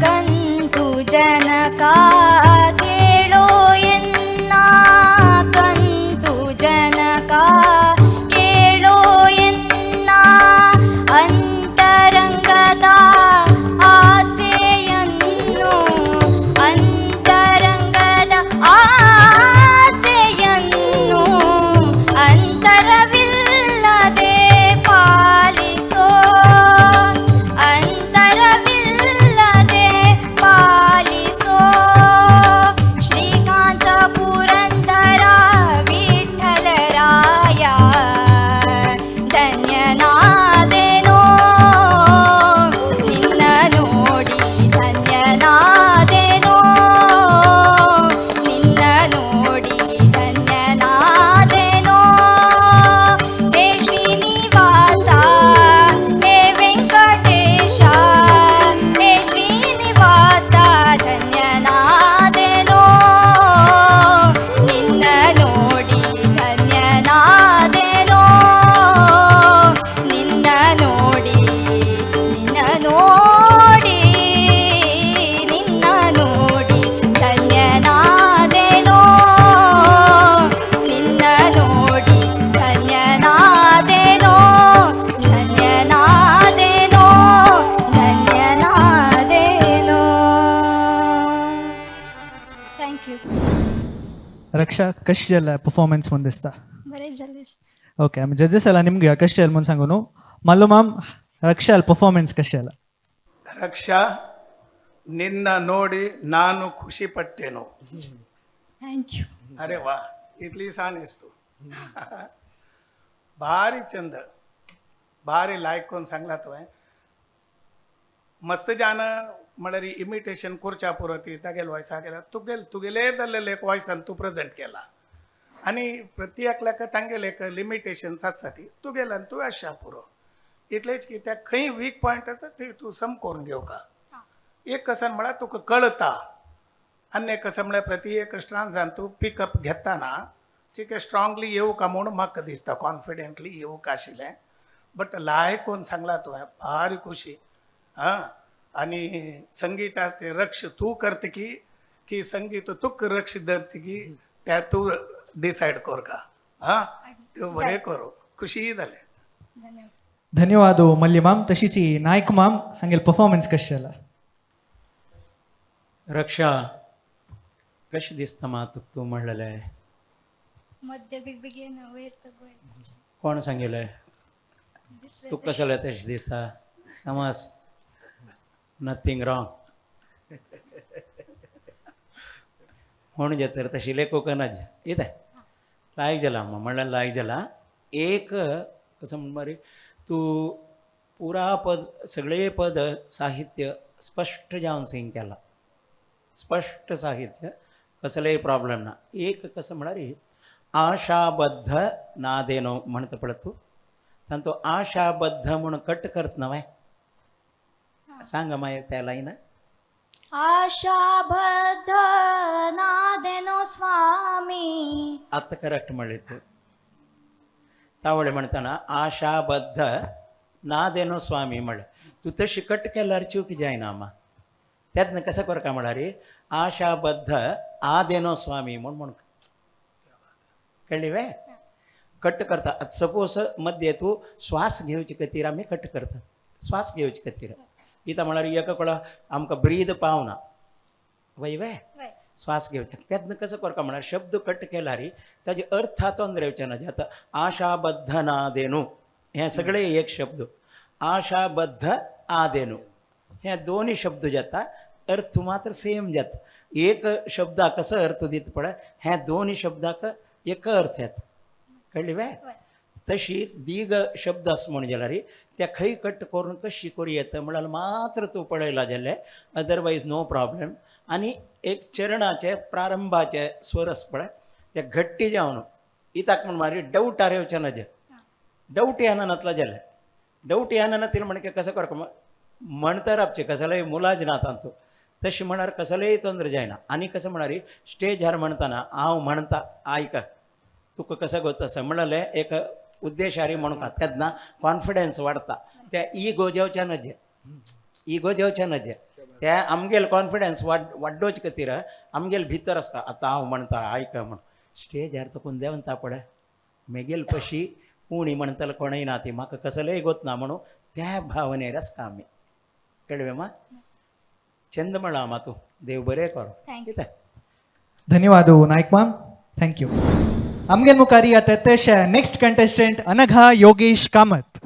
ಕಂತು ಜನಕ ಕೇಳೋ ಎನ್ನ, ಕಂತು ಜನಕ ಕೇಳೋ ಎನ್ನ, ಅಂತರಂಗದ ಆಸೆಯನ್ನು, ಅಂತರಂಗದ ಆಸೆಯನ್ನು ಅಂತರವಿಲ್ಲದೆ ಪಾಲಿಸೋ, ಅಂತರವಿಲ್ಲದೆ ಪಾಲಿಸೋ, ಶ್ರೀಕಾಂತ ಪುರಂದರ ವಿಠಲರಾಯ ಧನ್ಯನಾದೆನೋ ನಿನ್ನ ನೋಡಿ ಧನ್ಯನಾದೆನೋ ನಿನ್ನ ನೋಡಿ ಧನ್ಯನಾದೆನೋ. ಹೇ ಶ್ರೀನಿವಾಸ ಹೇ ವೆಂಕಟೇಶ ಹೇ ಶ್ರೀನಿವಾಸ ಧನ್ಯನಾದೆನೋ ನಿನ್ನ ನೋಡಿ ಧನ್ಯನಾದೆನೋ ನಿನ್ನ ನೋಡಿ ನಿನ್ನ ನೋಡಿ ನಿನ್ನ ನೋಡಿ ಧನ್ಯನಾದೆನೋ ನಿನ್ನ ನೋಡಿ ಧನ್ಯನಾದೆನೋ ಧನ್ಯನಾದೆನೋ ಧನ್ಯನಾದೆನೋ. Thank you. रक्षा, कशें जालें परफॉर्मन्स म्हूण दिसता? बरें जालें. ओके, आमी जजेस आला निमगे कशें जालें म्हूण सांगू न्हू. मल्लू माम, रक्षाल परफॉर्मन्स कशें जालां? ರಕ್ಷಾ, ನಿನ್ನ ನೋಡಿ ನಾನು ಖುಷಿ ಪಟ್ಟೆನು. Thank you. ಅರೆ ವಾ, इतली सान तू भारी चंद, भारी लायक कोन सांगला तुवें. मस्त जान म्हळ्यार इमिटेशन करच्या पुरो ती तागेल वॉयसा केला, तुगेल तुगेले जाल्लेले एक वॉयसान तूं प्रेजेंट केला आनी प्रति एकल्याक तांगेले एक लिमिटेशन्स आसता, ती तुगेल्यान तूं आसच्या पुरो. इतलेच की त्या खंय वीक पॉयंट आसा ती तूं सम करून घेवका. एक कसन म्हळ्यार तुका कळता आनी एक कसं म्हळ्यार प्रति एक स्ट्रांजान तूं पिकअप घेतना चिके स्ट्रांगली येवका म्हूण म्हाका दिसता, कॉन्फिडंटली येवका आशिल्लें. बट लायक कोण सांगला तुवें, भारी खुशी. हां, आनी संगीताचे रक्ष तूं करता की की संगीत तुका रक्ष धरता की तें तूं डिसायड करका. हां, तें बरें करूं, खुशी जालें. धन्यवाद. धन्यवाद मल्ली माम. तशीच नायक माम, हांगेल परफॉर्मन्स कशें जालां? रक्षा, कशें दिसता मा तुका तूं म्हणलेलें? मध्य बेग बेगीन वयर तर कोण सांगिल्लें तुका? कसलें तशें दिसता? समज नथींग रॉंग. म्हणजे तर तशी लेखोकनच इतें लायक जाला म्हणल्यार लायक जाला. एक कसं म्हण मरे, तूं पुरा पद सगळे पद साहित्य स्पश्ट जावन सिंग केला, स्पश्ट साहित्य, कसलेय प्रॉब्लेम ना. एक कसं म्हळ्यार आशाबद्ध नादेनो म्हणता पळय तूं, तांतो आशाबद्ध म्हूण कट करत न्हय. सांग मागीर त्या लायन. आशाबद्ध नादेनो स्वामी. आतां करेक्ट म्हणलें तूं. तावळे म्हणटाना आशाबद्ध नादेनो स्वामी म्हणलें तूं, तशी कट केल्यार चूक जायना आमा. तेन्ना कसं करका म्हळ्यार आशाबद्ध आदेनो स्वामी म्हूण म्हण, कळ्ळी वे? कट करता. आतां सपोज मध्ये तूं श्वास घेवचे खातीर आमी कट करता, श्वास घेवचे खातीर. इतां म्हळ्यार एका कळो आमकां ब्रीद पावना वय वे. वय. श्वास घेवचे तेन्ना कसो करता म्हळ्यार शब्द कट केला री ताजे अर्थ तोंड येवचे ना. आतां आशाबद्ध नादेनू हें सगळे एक शब्द, आशाबद्ध आदेनू हे दोनूय शब्द जाता, अर्थ मात्र सेम जाता. एक शब्दाक कसो अर्थ दिता पळय, हे दोनूय शब्दाक एक अर्थ येता, कळ्ळी वे? तशी दीग शब्द आसा म्हण जाल्यार त्या खंय कट करून कशी करूं येता म्हळ्यार मात्र तूं पळयला जाल्यार अदरवायज नो प्रॉब्लेम. आनी एक चरणाचे प्रारंभाचे स्वर आसा पळय ते घट्टी जावन इताक म्हण मारी डवटार येवचें ना, जे डवट येना नातला जाल्यार डवट येना नातील म्हणजे कसं करप म्हणतर आपचे कसलेय मुलाज ना तांतू तशें म्हळ्यार कसलेय तोंद्र जायना. आनी कसं म्हळ्यार स्टेजार म्हणतना हांव म्हणता आयक तुका कसं गोत आसा म्हणलें एक उद्देशारी म्हणूंक तेन्ना कॉन्फिडन्स वाडटा. त्या इगो जेवचे नजे, इगो जेवचे नजे, त्या आमगेल कॉन्फिडन्स वाडोवचे खातीर आमगेल भितर आसता आतां हांव म्हणटा आयक म्हण स्टेजार तुका देंवता पळय मेगेल पशी कोणी म्हणटलो कोणय ना ती म्हाका कसलेय गोत ना म्हणून त्या भावनेर आसता आमी, कळ्ळें मा? चंद म्हळां मा तूं, देव बरें करूं. कितें धन्यवाद नायक माम, thank you. आमगेल मुखारी आतां तशें नेक्स्ट कंटेस्टंट अनघा योगेश कामत.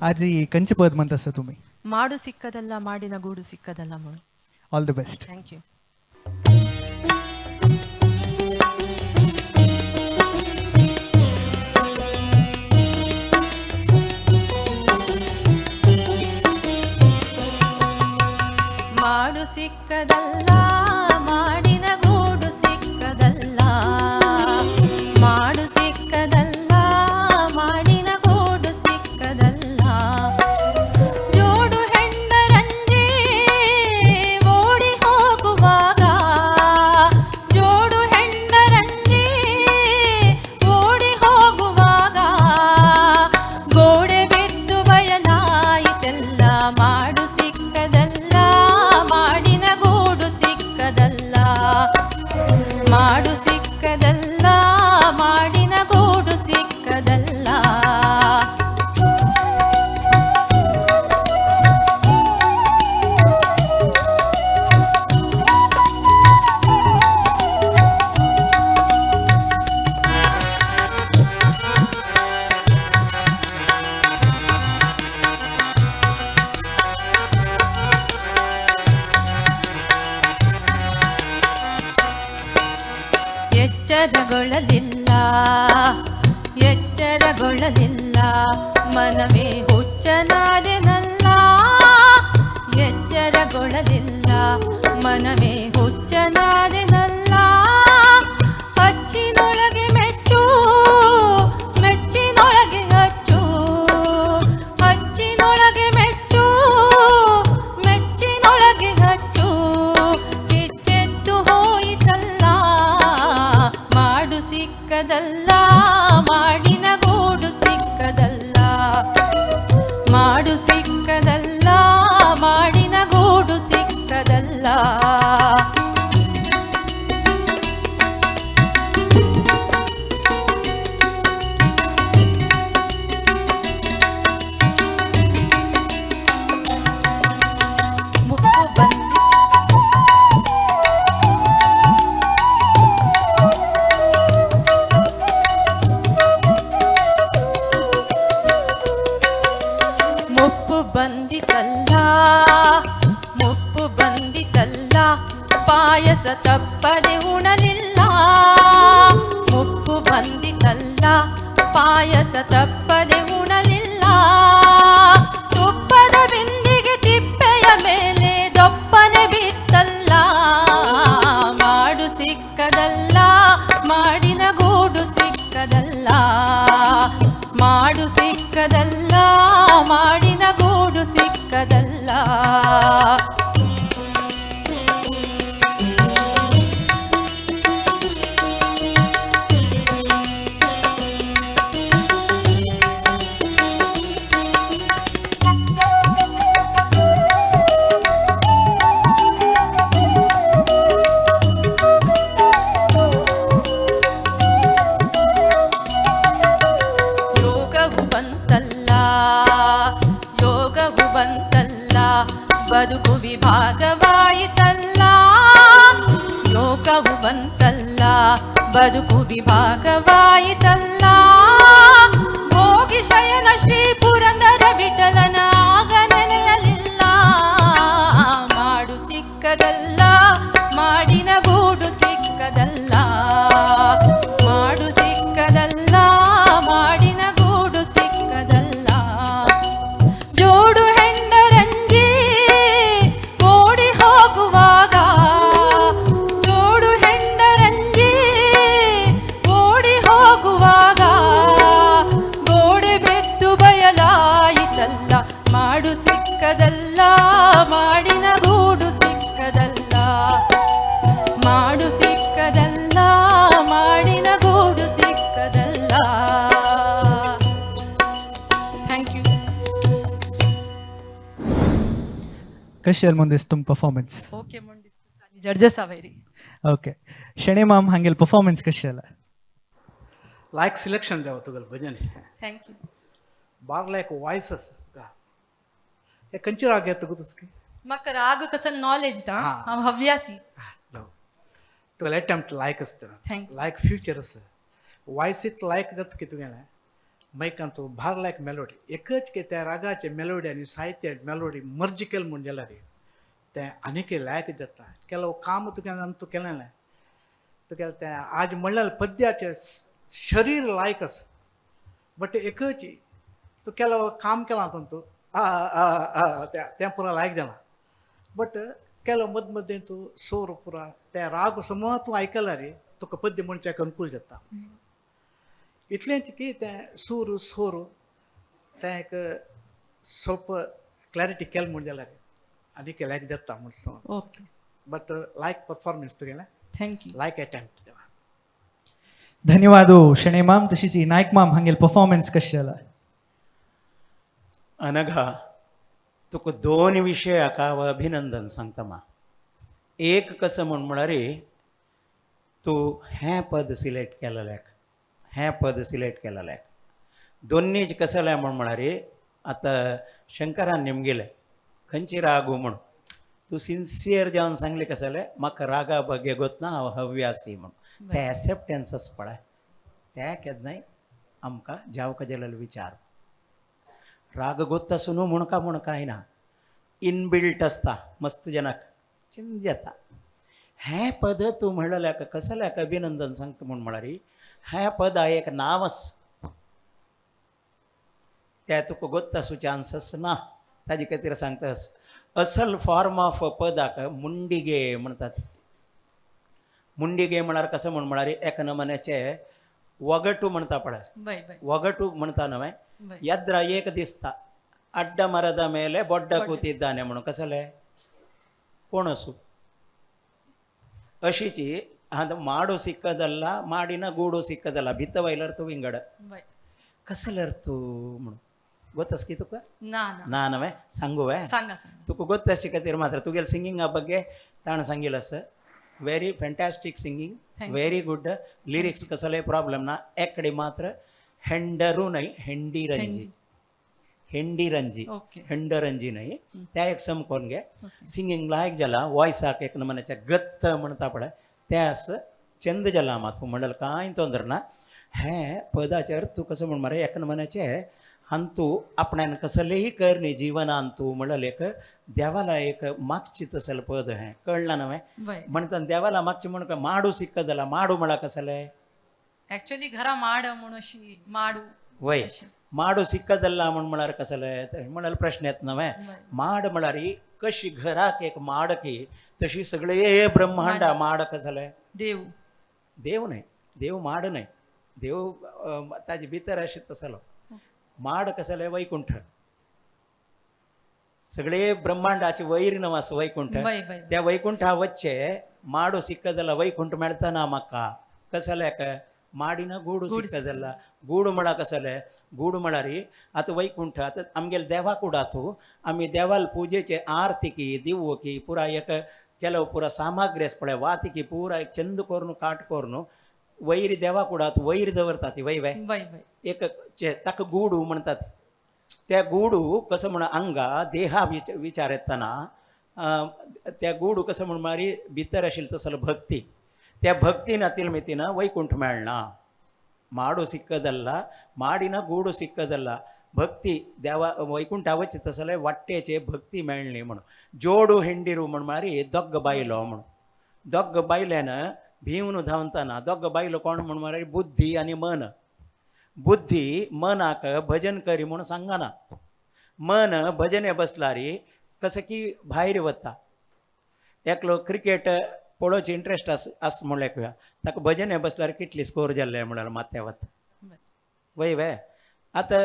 आजी कंचे पद म्हणत आसा तुमी? ಮಾಡು ಸಿಕ್ಕದಲ್ಲ ಮಾಡಿನ ಗೂಡು ಸಿಕ್ಕದಲ್ಲ म्हणून. All the best. Thank you. ಮಾಡು ಸಿಕ್ಕದಲ್ಲ ಮಾಡಿನ ಗೂಡು ಸಿಕ್ಕದಲ್ಲ, ಮಾಡು ಸಿಕ್ಕದಲ್ಲ ಮಾಡಿನ ಗೂಡು ಸಿಕ್ಕದಲ್ಲ, ಜೋಡು ಹೆಣ್ಣರಂಜಿ ಓಡಿ ಹೋಗುವಾಗ, ಜೋಡು ಹೆಣ್ಣರಂಜಿ ಓಡಿ ಹೋಗುವಾಗ, ಗೋಡೆ ಬಿದ್ದು ಬಯಲಾಯಿತೆಲ್ಲ, ಮಾಡು ಸಿಕ್ಕದಲ್ಲ ಮಾಡಿನ ಗೂಡು ಸಿಕ್ಕದಲ್ಲ, ಮಾಡು ಸಿಕ್ಕದಲ್ಲ ಮಾಡಿನ ಗೂಡು ಸಿಕ್ಕದಲ್ಲ. ಎಚ್ಚರಗೊಳ್ಳಲಿಲ್ಲ ಎಚ್ಚರಗೊಳ್ಳಲಿಲ್ಲ ಮನವೇ ಹುಚ್ಚನಾದೆನಲ್ಲ, ಎಚ್ಚರಗೊಳ್ಳಲಿಲ್ಲ ಮನವೇ ಹುಚ್ಚನಾದೆನಲ್ಲ, ಅಚ್ಚಿನೊಳಗೆ ಮೆಚ್ಚು ಮೆಚ್ಚಿನೊಳಗೆ ಅಚ್ಚು, ಅಚ್ಚಿನೊಳಗೆ ಮೆಚ್ಚು ಮೆಚ್ಚಿನೊಳಗೆ ಅಚ್ಚು, ಕಿಚ್ಚೆದ್ದು ಹೋಯಿತಲ್ಲ, ಮಾಡು ಸಿಕ್ಕದಲ್ಲ ಮಾಡಿನ ಗೂಡು ಸಿಕ್ಕದಲ್ಲ, ಮಾಡು ಸಿಕ್ಕದಲ್ಲ ಮಾಡಿನ ಗೂಡು ಸಿಕ್ಕದಲ್ಲ. ಮುಪ್ಪು ಬಂದು ಮುಪ್ಪು ಬಂದಿತಲ್ಲ ಮುಪ್ಪು ಬಂದಿತಲ್ಲ ಪಾಯಸ ತಪ್ಪದೆ ಉಣಲಿಲ್ಲ, ಮುಪ್ಪು ಬಂದಿತಲ್ಲ ಪಾಯಸ ತಪ್ಪದೆ ಉಣಲಿಲ್ಲ, ತುಪ್ಪದ ಬಿಂದಿಗೆ ತಿಪ್ಪೆಯ ಮೇಲೆ ದೊಪ್ಪನೆ ಬಿತ್ತಲ್ಲ, ಮಾಡು ಸಿಕ್ಕದಲ್ಲ ಮಾಡಿನ ಗೂಡು ಸಿಕ್ಕದಲ್ಲ, ಮಾಡು ಸಿಕ್ಕದಲ್ಲ ಮಾಡಿನ ಗೂಡು ಸಿಕ್ಕದಲ್ಲ. ಯೋಗವು ಬಂತಲ್ಲ ಯೋಗವು ಬಂತಲ್ಲ ಬದುಕು ವಿಭಾ ಸಾವು ಬಂತಲ್ಲ, ಬದುಕು ವಿಭಾಗವಾಯಿತಲ್ಲ. ಭೋಗಿ ಶಯನ ಶ್ರೀ ಪುರಂದರ ವಿಠಲನ ಆಗ ನೆನೆಯಲಿಲ್ಲ. ಮಾಡು ಸಿಕ್ಕದಲ್ಲ, ಮಾಡಿನ ಗೂಡು ಸಿಕ್ಕದಲ್ಲ, ಮಾಡು ಸಿಕ್ಕದಲ್ಲ, ಮಾಡಿನ ಗೂಡು ಸಿಕ್ಕದಲ್ಲ. ಜೋಡು ಹೆಂಡರಂಜಿ ಓಡಿ ಹೋಗುವಾಗ, ಜೋಡು ಹೆಂಡರಂಜಿ ಓಡಿ ಹೋಗುವಾಗ, ಗೋಡೆ ಬೆತ್ತು ಬಯಲಾಯಿತಲ್ಲ. ಮಾಡು ಸಿಕ್ಕದಲ್ಲ, ಮಾಡಿನ ಗೂಡು ಸಿಕ್ಕದಲ್ಲ, ಮಾಡು ಸಿಕ್ಕದಲ್ಲ, ಮಾಡಿನ ಗೂಡು ಸಿಕ್ಕದಲ್ಲ. Thank you. कशी ಮುಂದೆ तुम ಪರ್ಫಾರ್ಮೆನ್ಸ್? ಓಕೆ ಜಡ್ಜಸ್ ಅವೇರಿ. ಓಕೆ, ಶಣೆ ಮಾಮ್ ಹಂಗೆಲ್ ಪರ್ಫಾರ್ಮೆನ್ಸ್ ಕಶಿ ಅಲ್ಲ? लायक सिलेक्शन देवा तुगेलें भजन. Thank you. Bar like voices. हे खंयची राग येता तुका तसकी? म्हाका राग कसल नॉलेज ना, हांव हव्यासी. तुगेलें एटेम्प्ट लायक आसता. Thank you. लायक फ्युचर आसा. वॉयस इत लायक जाता की तुगेलें मैकान तूं भार लायक मेलोडी एकच की त्या रागाचे मेलोडी आनी साहित्य मेलोडी मर्ज केलें म्हूण जाल्यार तें आनीकय लायक जाता. केलो काम तुगेलें आनी तूं केलें तुगेलें तें आज म्हणल्यार पद्याचें शरीर लायक आसा. बट एकच तूं केलो काम केलां तूं आ आ आ तें पुरा लायक जालां. बट केलो मद मदें तूं सोर पुरा तें राग समज तूं आयकल्यार रे तुका पद्य म्हणच्याक अनुकूल जाता. इतलेंच की तें सूर सोर तें एक स्वल्प क्लॅरिटी केलें म्हूण जाल्यार आनीक लायक जाता म्हूण. ओके. बट लायक परफॉर्मन्स तुगेलें. Thank you. लायक एटेम्प्ट देवा. धन्यवाद शणे माम. तशीच नायक माम हांगेल परफॉर्मन्स कशी जाला? अनघा, तुका दोन विशयाक हांव अभिनंदन सांगता. मा एक कसं म्हूण म्हळ्यार तूं हें पद सिलेक्ट केलेलें, हें पद सिलेक्ट केलेलें. दोन्हीच कसलें म्हूण म्हळ्यार आतां शंकरान निमगेलें खंयची रागू म्हूण तूं सिन्सियर जावन सांगलें कसलें म्हाका रागा बगे गोतना हांव हव्यासी म्हूण. तें एक्सेप्टन्सस पळय तें केन्नाय आमकां जावका जाल्यार विचार राग गोत्ता सुनू म्हूण का म्हूण कांय ना, इनबिल्ट आसता मस्त जनाक चेंज जाता. हें पद तूं म्हणलें कसल्याक अभिनंदन सांगता म्हूण म्हळ्यार हें पद एक नांवच तें तुका गोत्ता आसूं चान्सस ना. ताजे खातीर सांगता असल फॉर्म ऑफ पदाक मुंडिगे म्हणटात. मुंडिगे म्हळ्यार कसं म्हूण म्हळ्यार एका नमुन्याचें वगटू म्हणटा पळय, वगटू म्हणटा न्हय, यद्रा एक दिसता ಅಡ್ಡ ಮರದ ಮೇಲೆ ಬೊಡ್ಡ ಕೂತಿದ್ದಾನೆ म्हणून कसले कोण असू अशीची ಅದು ಮಾಡು ಸಿಕ್ಕದಲ್ಲ, ಮಾಡಿನ ಗೂಡು ಸಿಕ್ಕದಲ್ಲ, ಭಿತ್ತವೈಲರ್ತು ವಿಂಗಡ कसलर्तू म्हणून ಗೊತ್ತಸ್ की तुका? ना. ना नव्हे सांगू सांगा सांगा. तुका ಗೊತ್ತशी खातीर मात्र तुगेले सिंगिंगा ಬಗ್ಗೆ ताणें सांगिल्लें आसा. Very fantastic singing, very good lyrics, कसले प्रॉब्लेम ना. एकडे मात्र हेंडरू न्हय, हेंडीरंजी, हेंडीरंजी, हेंडरंजी न्हय, त्या एक समकोन घे. सिंगींग लायक जाला, वॉयसाक एक नमुन्याचे गत्त म्हणटा पळय तें आसा, चंद जाला. मात म्हणल्यार कांय तोंदर ना. हें पदाचें अर्थ कसो म्हण मरे एका नमुन्याचे हांतू आपणान कसलेही कर न्ही जिवनान तूं म्हणल्यार एक देवाला एक मागची तसल पद हें कळ्ळां न्हय. म्हणटा देवाला मागची म्हण माडू सिक्कदला माडू म्हळ्यार कसलें? ॲक्च्युअली घरा माड म्हणून अशी माडू. वय, माडू सिक्कदल्ला म्हण म्हळ्यार कसलें म्हळ्यार प्रश्न येत न्हय. माड म्हळ्यार कशी घराक एक माडकी तशी सगळे ब्रह्मांडा माड कसलें? देव. देव न्हय, देव माड न्हय, देव ताजे भितर अशें तसलो माड कसले वैकुंठ, सगळे ब्रह्मांडाचे वैर नव आसा वैकुंठ. त्या वैकुंठा वच्चे माडू सिक्कदಲ್ಲ वैकुंठ मेळतना म्हाका कसले माडिನ गूಡು सिक्कदಲ್ಲ. गूಡು म्हळ्यार कसले? गूಡು म्हळ्यार आतां वैकुंठ आतां आमगेले देवा कुडातू आमी देवाल पुजेचे आरतीकी दिवकी पुरा एक ಕೆಲವು ಪೂರ ಸಾಮಗ್ರಿ पळय वातिकी पुरा एक चंद करून काट करून वैर देवा कुडात वैर दवरतात वय वय वय. एक ताका गूडू म्हणतात. त्या गूडू कसं म्हण अंगा देहा विचार येतना त्या गूडू कसं म्हण मारी भितर आशिल्ली तसलो भक्ती त्या ಭಕ್ತಿನ ತಿಲ್ಮಿತಿನ ವೈಕುಂಠ ಮೇಳನ. ಮಾಡು ಸಿಕ್ಕದಲ್ಲ, ಮಾಡಿನ ಗೂಡು ಸಿಕ್ಕದಲ್ಲ. ಭಕ್ತಿ ದೇವ ವೈಕುಂಠ वचता जाल्यार वाट्टेचे भक्ती मेळ्ळी म्हणून. जोडू हेंडिरू म्हण म्हळ्यार दोग बायलो म्हणून. दोग बायल्यान भिवन धांवतना दोग बायलो कोण म्हण म्हळ्यार बुद्धी आनी मन. बुद्धी मनाक भजन करी म्हूण सांगना, मन भजने बसलारी कसं की भायर वता. एकलो क्रिकेट पळोवची इंट्रस्ट आस आस म्हणल्यार ताका भजने बसल्यार कितली स्कोर जाल्ले म्हळ्यार माथ्या वता वय वे. आतां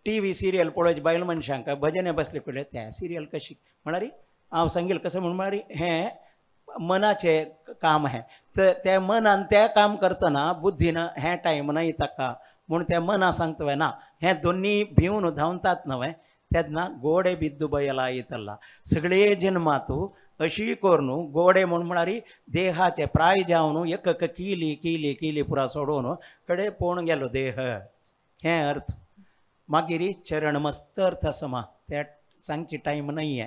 टी व्ही सिरियल पळोवची बायल मनशांक भजने बसले पळय त्या सिरियल कशी म्हळ्यार हांव सांगील कसं म्हण म्हळ्यार हें मनाचें काम हें. तर त्या मनान तें काम करतना बुद्धीन हें टायम न्हय ताका म्हूण त्या मना सांगता ना हें दोन्ही भिवन धांवतात न्हय तेन्ना गोडे बिद्दू बयला येतला सगळे जन्मातू अशी करून गोडे म्हूण म्हळ्यार देहाचे प्राय जावन एक एक किली किली किली पुरा सोडून कडे पळोवन गेलो देह हें अर्थ. मागीर चरण मस्त अर्थ आसा मा त्या सांगची टायम न्हय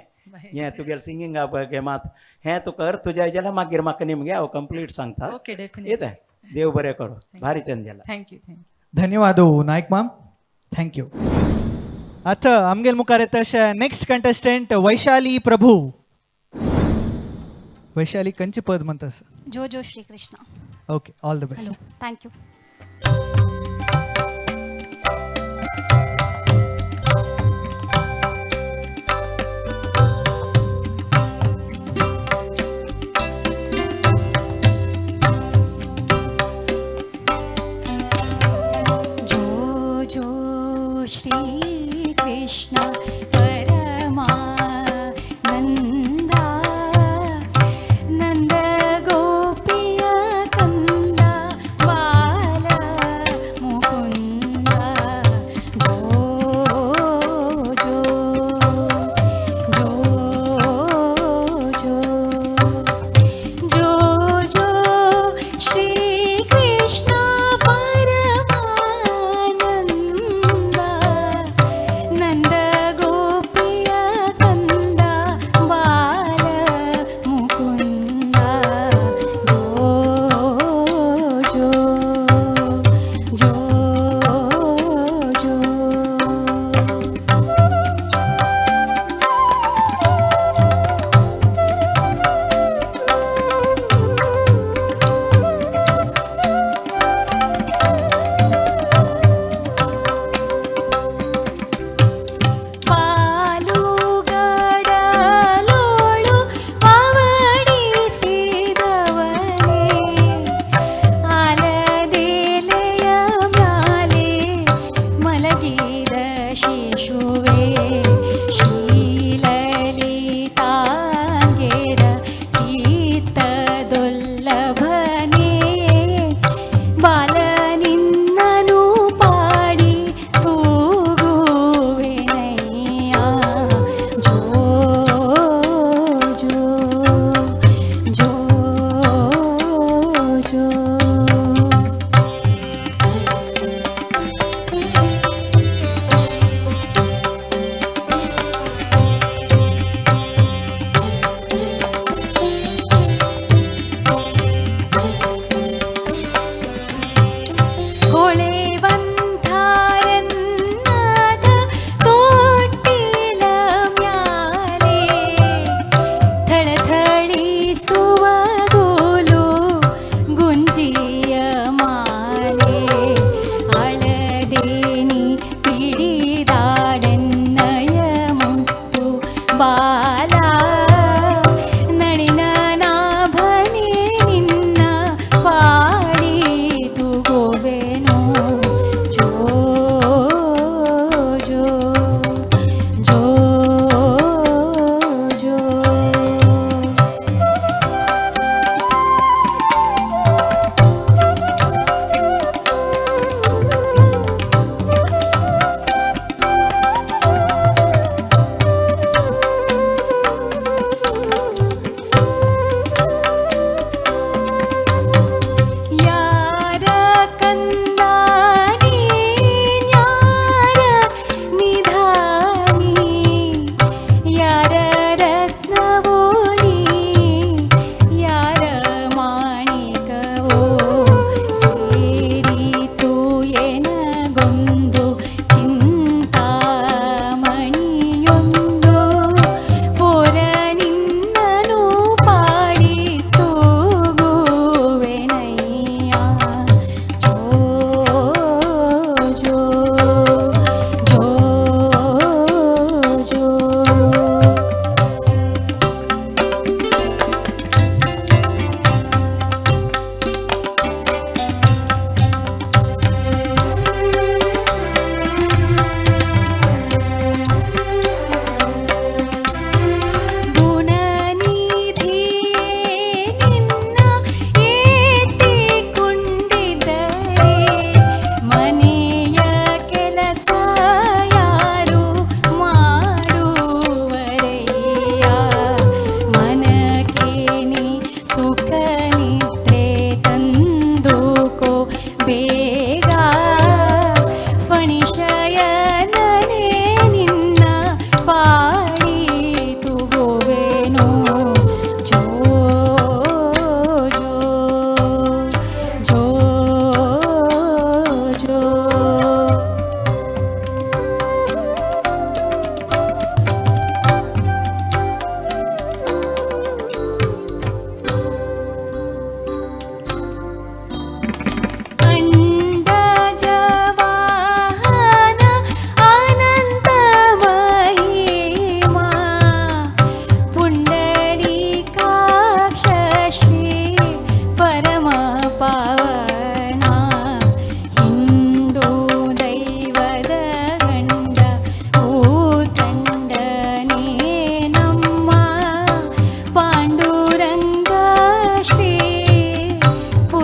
हें तुगेलें सिंगिंगा बगे मात हें तुका अर्थ जाय जाल्यार मागीर म्हाका निमगे हांव कंप्लीट सांगता. Okay, definitely. येता देव बरें करूं, भारी चंद जाला. Thank you, thank you. धन्यवाद नायक माम, thank you. आता आमगेल मुखार येता अशें नेक्स्ट कंटेस्टंट वैशाली प्रभू. वैशाली कंचे पद म्हणतास? जो जो Shri Krishna. Okay, all the best. Hello, thank you. जो जो श्री कृष्ण परमानंदा नंद गोपिय कंदा बाला.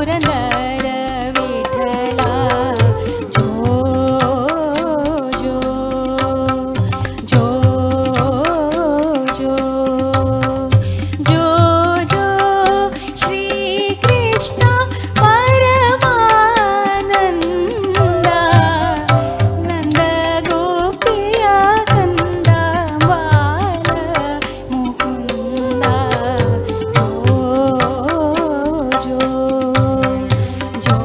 पुरंदर विठ्ठला जो जो जो जो जो जो श्री कृष्ण परमानंदा नंद गोपिया कंदा बाल मुकुंदा जो जो जो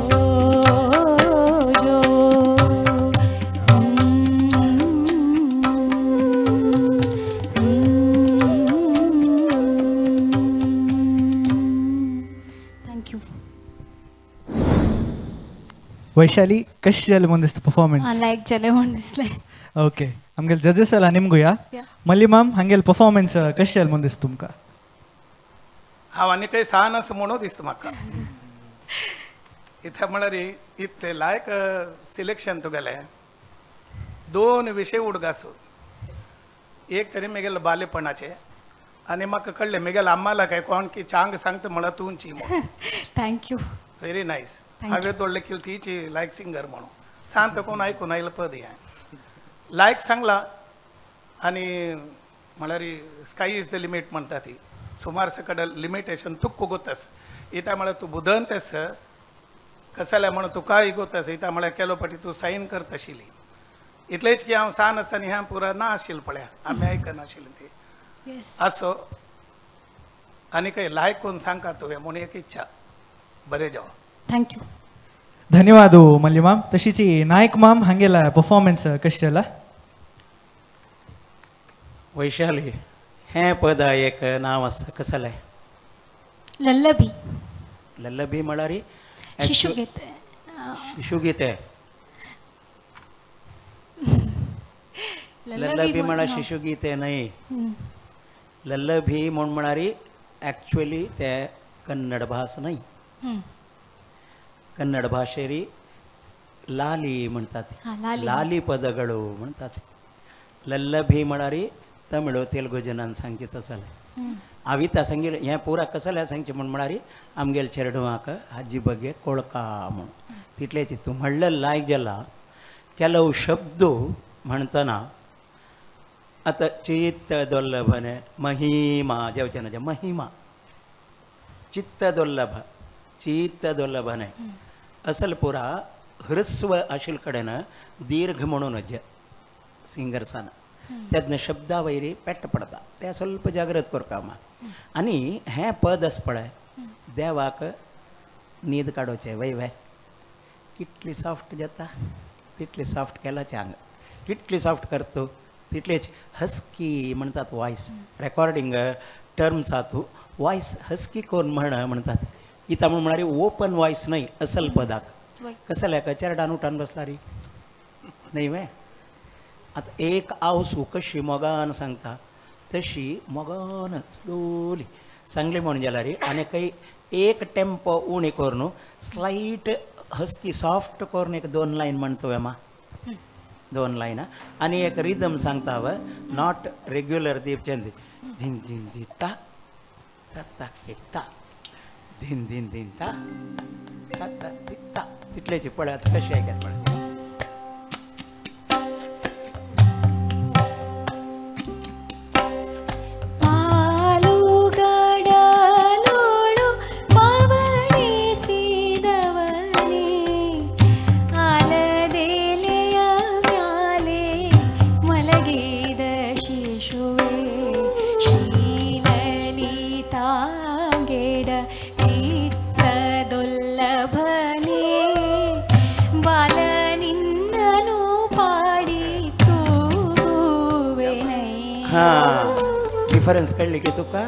जो thank you. Vaishali, कशी जालें म्हूण दिसता परफॉर्मन्स? लायक जालें म्हूण दिसलें. ओके, आमगेले जजेस आला निमगू या. Yeah. मल्ली माम, हांगेले परफॉर्मन्स कशें जालें म्हूण दिसता तुमकां? हांव आनी काही सान आसा म्हणून दिसता म्हाका. इतलें म्हळ्यार इतलें लायक सिलेक्शन तुगेलें. दोन विशय उडगास, एक तरी मेगेले बालेपणाचे आनी म्हाका कळ्ळें मेगेले अम्माला काय कोण की चांग सांगता म्हळ्यार तुमची म्हणून. Thank you. Very nice. Thank हांवें तोडलें की तीची लायक सिंगर म्हणून सांत कोण आयकून आयलें पद हें लायक सांगला. आनी म्हळ्यार स्काय is the limit म्हणटा ती सुमार सकड लिमिटेशन तुक्क गोतस इता म्हळ्यार तूं बुदंत कसाल्या म्हणून तुकाय गोतस इता म्हळ्यार केलो पटी तूं सायन करताशिल्ली. इतलेंच की हांव सान आसतना ह्या पुरा ना आशिल्लें पळया, आमी आयकनाशिल्लीं ती. असो आनी काही लायक कोण सांगता तुवें म्हणून एक इच्छा. बरें जावं. Thank you. धन्यवाद मल्ली माम. तशीच नायक माम, हांगेला परफॉर्मन्स कशें जाला? वैशाली, हें पद एक नांव आसा कसलें? लल्लबी. लल्लबी म्हळ्यार शिशुगीत. शिशुगीत. लल्लबी म्हळ्यार शिशुगीत न्हय. लल्लबी म्हूण म्हळ्यार एक्चुअली ते कन्नड भास न्हय. कन्नड भाशेरी लाली म्हणतात, लाली पदಗಳು म्हणतात. लल्लभी म्हळ्यार तमिळ तेलुगू जनान सांगचे तसलें. हांवें त्या सांगिल्लें हें पुरा कसलें सांगचें म्हूण म्हळ्यार आमगेले चेडवांक हाजी बगे कोळका म्हूण तितलेंच. तूं म्हणलें लायक जाला. ಕೆಲವು ಶಬ್ದ म्हणतना आतां चित्तदोल्लभने महिमा जेवचें महिमा चित्तदोल्लभ चित्तदोल्लभने असल पुरा ह्रस्व आशिल्ले कडेन दीर्घ म्हणून सिंगर्सान तेन्ना शब्दा वयरी पेट पडता ते ಸ್ವಲ್ಪ जागृत करता. आनी हें पद आसा पळय देवाक न्हीद काडोवचें वय वय कितली सॉफ्ट जाता तितली सॉफ्ट केला चांग कितली सॉफ्ट करतो तितलेच हस्की म्हणतात वॉयस रेकॉर्डिंग टर्म्स आतू वॉयस हस्की कोण म्हण म्हणतात. इता म्हूण म्हळ्यार ओपन वॉयस न्हय असल पदाक कसल्या चेरडान उठान बसला री न्हय वे. आतां एक आवसू कशी मोगान सांगता तशी मोगान स्लोली सांगली म्हूण जाल्यार आनी काही एक टेम्पो उणी करून स्लायट हस्की सॉफ्ट करून एक दोन लायन म्हणतो मा दोन लायन आनी एक रिदम सांगता हांव not regular Deepchand धिन धिन धी ता ता ता एक ता धिन धिन धिन ता ता ता ती ता तितलेच पळय आतां कशें आयकत पळय. डिफरन्स कळ्ळी की तुका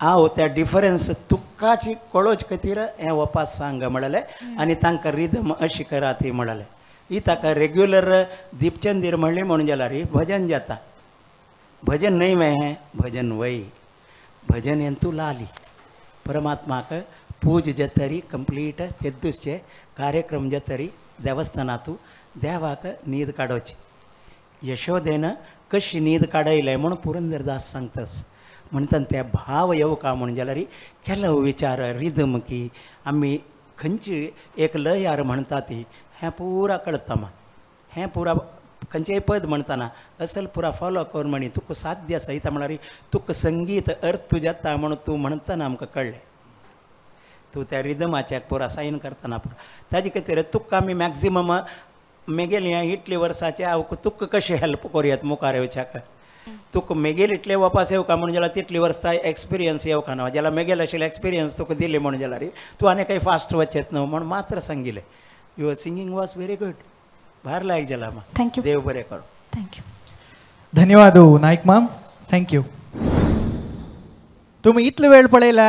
हांव त्या डिफरन्स तुकाची कळोच खातीर हें वपास सांग म्हणलें आनी तांकां रिदम अशी करात ही म्हणलें. ही ताका रेग्युलर दीपचंदीर म्हणलें म्हणून जाल्यार भजन जाता. भजन न्हय वे हें भजन वय भजन हें तूं लाली परमात्माक पूज जातरी कंप्लीट तेद्दुसचे कार्यक्रम जातरी देवस्थानातू देवाक न्हीद काडोवची. यशोदेन कशी न्हीद काडयलें म्हूण पुरंदरदास सांगतस. म्हणटना ते भाव येवका म्हूण जाल्यार केलो विचार रिदम की आमी खंयची एक लयार म्हणटा ती हें पुरा कळटा मा हें पुरा खंयचेय पद म्हणटना असल पुरा फॉलो कर म्हणी तुका साध्य आसा इता म्हळ्यार तुका संगीत अर्थ जाता म्हणून तूं म्हणटना आमकां कळ्ळें. तूं त्या रिदमाच्याक पुरा सायन करतना पुरा ताजे खातीर तुका आमी मॅक्झिमम मेगेली इतली वर्साचे हांव तुका कशें हेल्प करुयात मुखार येवच्याक तुका मेगेल इतले वापास येवका म्हणून जाल्यार तितली वर्सां एक्सपिरियन्स येवका ना जाल्यार मेगेल आशिल्ले एक्सपिरियन्स तुका दिली म्हणून जाल्यार तूं आनी काही फास्ट वचेत न्हू म्हण मात्र सांगिलें. Your singing was very good. भार लायक जाला मा. Thank you. देव बरें करूं. Thank you. धन्यवाद नाईक माम. Thank you. तुम्ही इतलो वेळ पळयला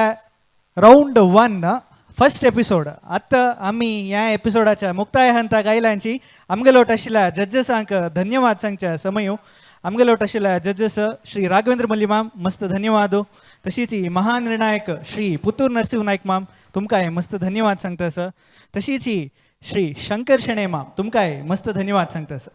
रावंड 1 फर्स्ट एपिसोड. आतां आमी ह्या एपिसोडाच्या मुक्ताय हंताक आयल्यांची आमगेलोट आशिल्ल्या जज्जसांक धन्यवाद सांगच्या समयो. आमगेलोट आशिल्ल्या जज्जस श्री राघवेंद्र मल्ली माम मस्त धन्यवाद. तशीच महानिर्णायक श्री पुतूर नरसिंह नाईक माम तुमकांय मस्त धन्यवाद सांगता सर. तशीच श्री शंकर शेणे माम तुमकांय मस्त धन्यवाद सांगता सर.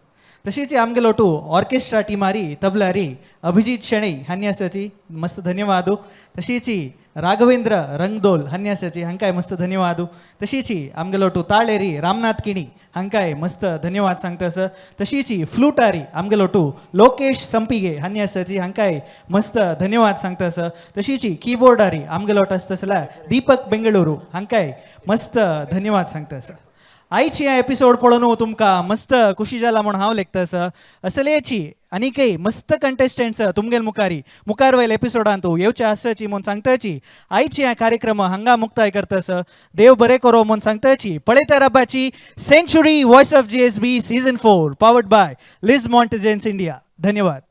तशीच आमगेलोटू ऑर्केस्ट्रा टीमारी तबलारी अभिजीत शेणै हांणी मस्त धन्यवाद. तशीच राघवेंद्र रंगदोल हांणी हांकांय मस्त धन्यवाद. तशीच आमगेलोटू ताळेरी रामनाथ किणी हांकांय मस्त धन्यवाद सांगता सर. तशीच फ्लुटारी आमगेलोटू लोकेश संपिगे हांणी हांकांय मस्त धन्यवाद सांगता सर. तशीच कीबोर्डारी आमगेलोट आसता दीपक बेंगळुरू हांकांय मस्त धन्यवाद सांगता सर. आयची ह्या एपिसोड पळोवन तुमकां मस्त खुशी जाला म्हूण हांव लेखता सर. असलेची आनीकय मस्त कंटेस्टंट्स तुमगेल मुखारी मुखार वयल एपिसोडांत येवचे आसाची म्हूण सांगताची आयची ह्या कार्यक्रम हांगा मुक्ताय करता सर. देव बरें करो म्हूण सांगताची. पळयता राबाची century voice of GSB season 4 powered by Liz Mortgages India. धन्यवाद.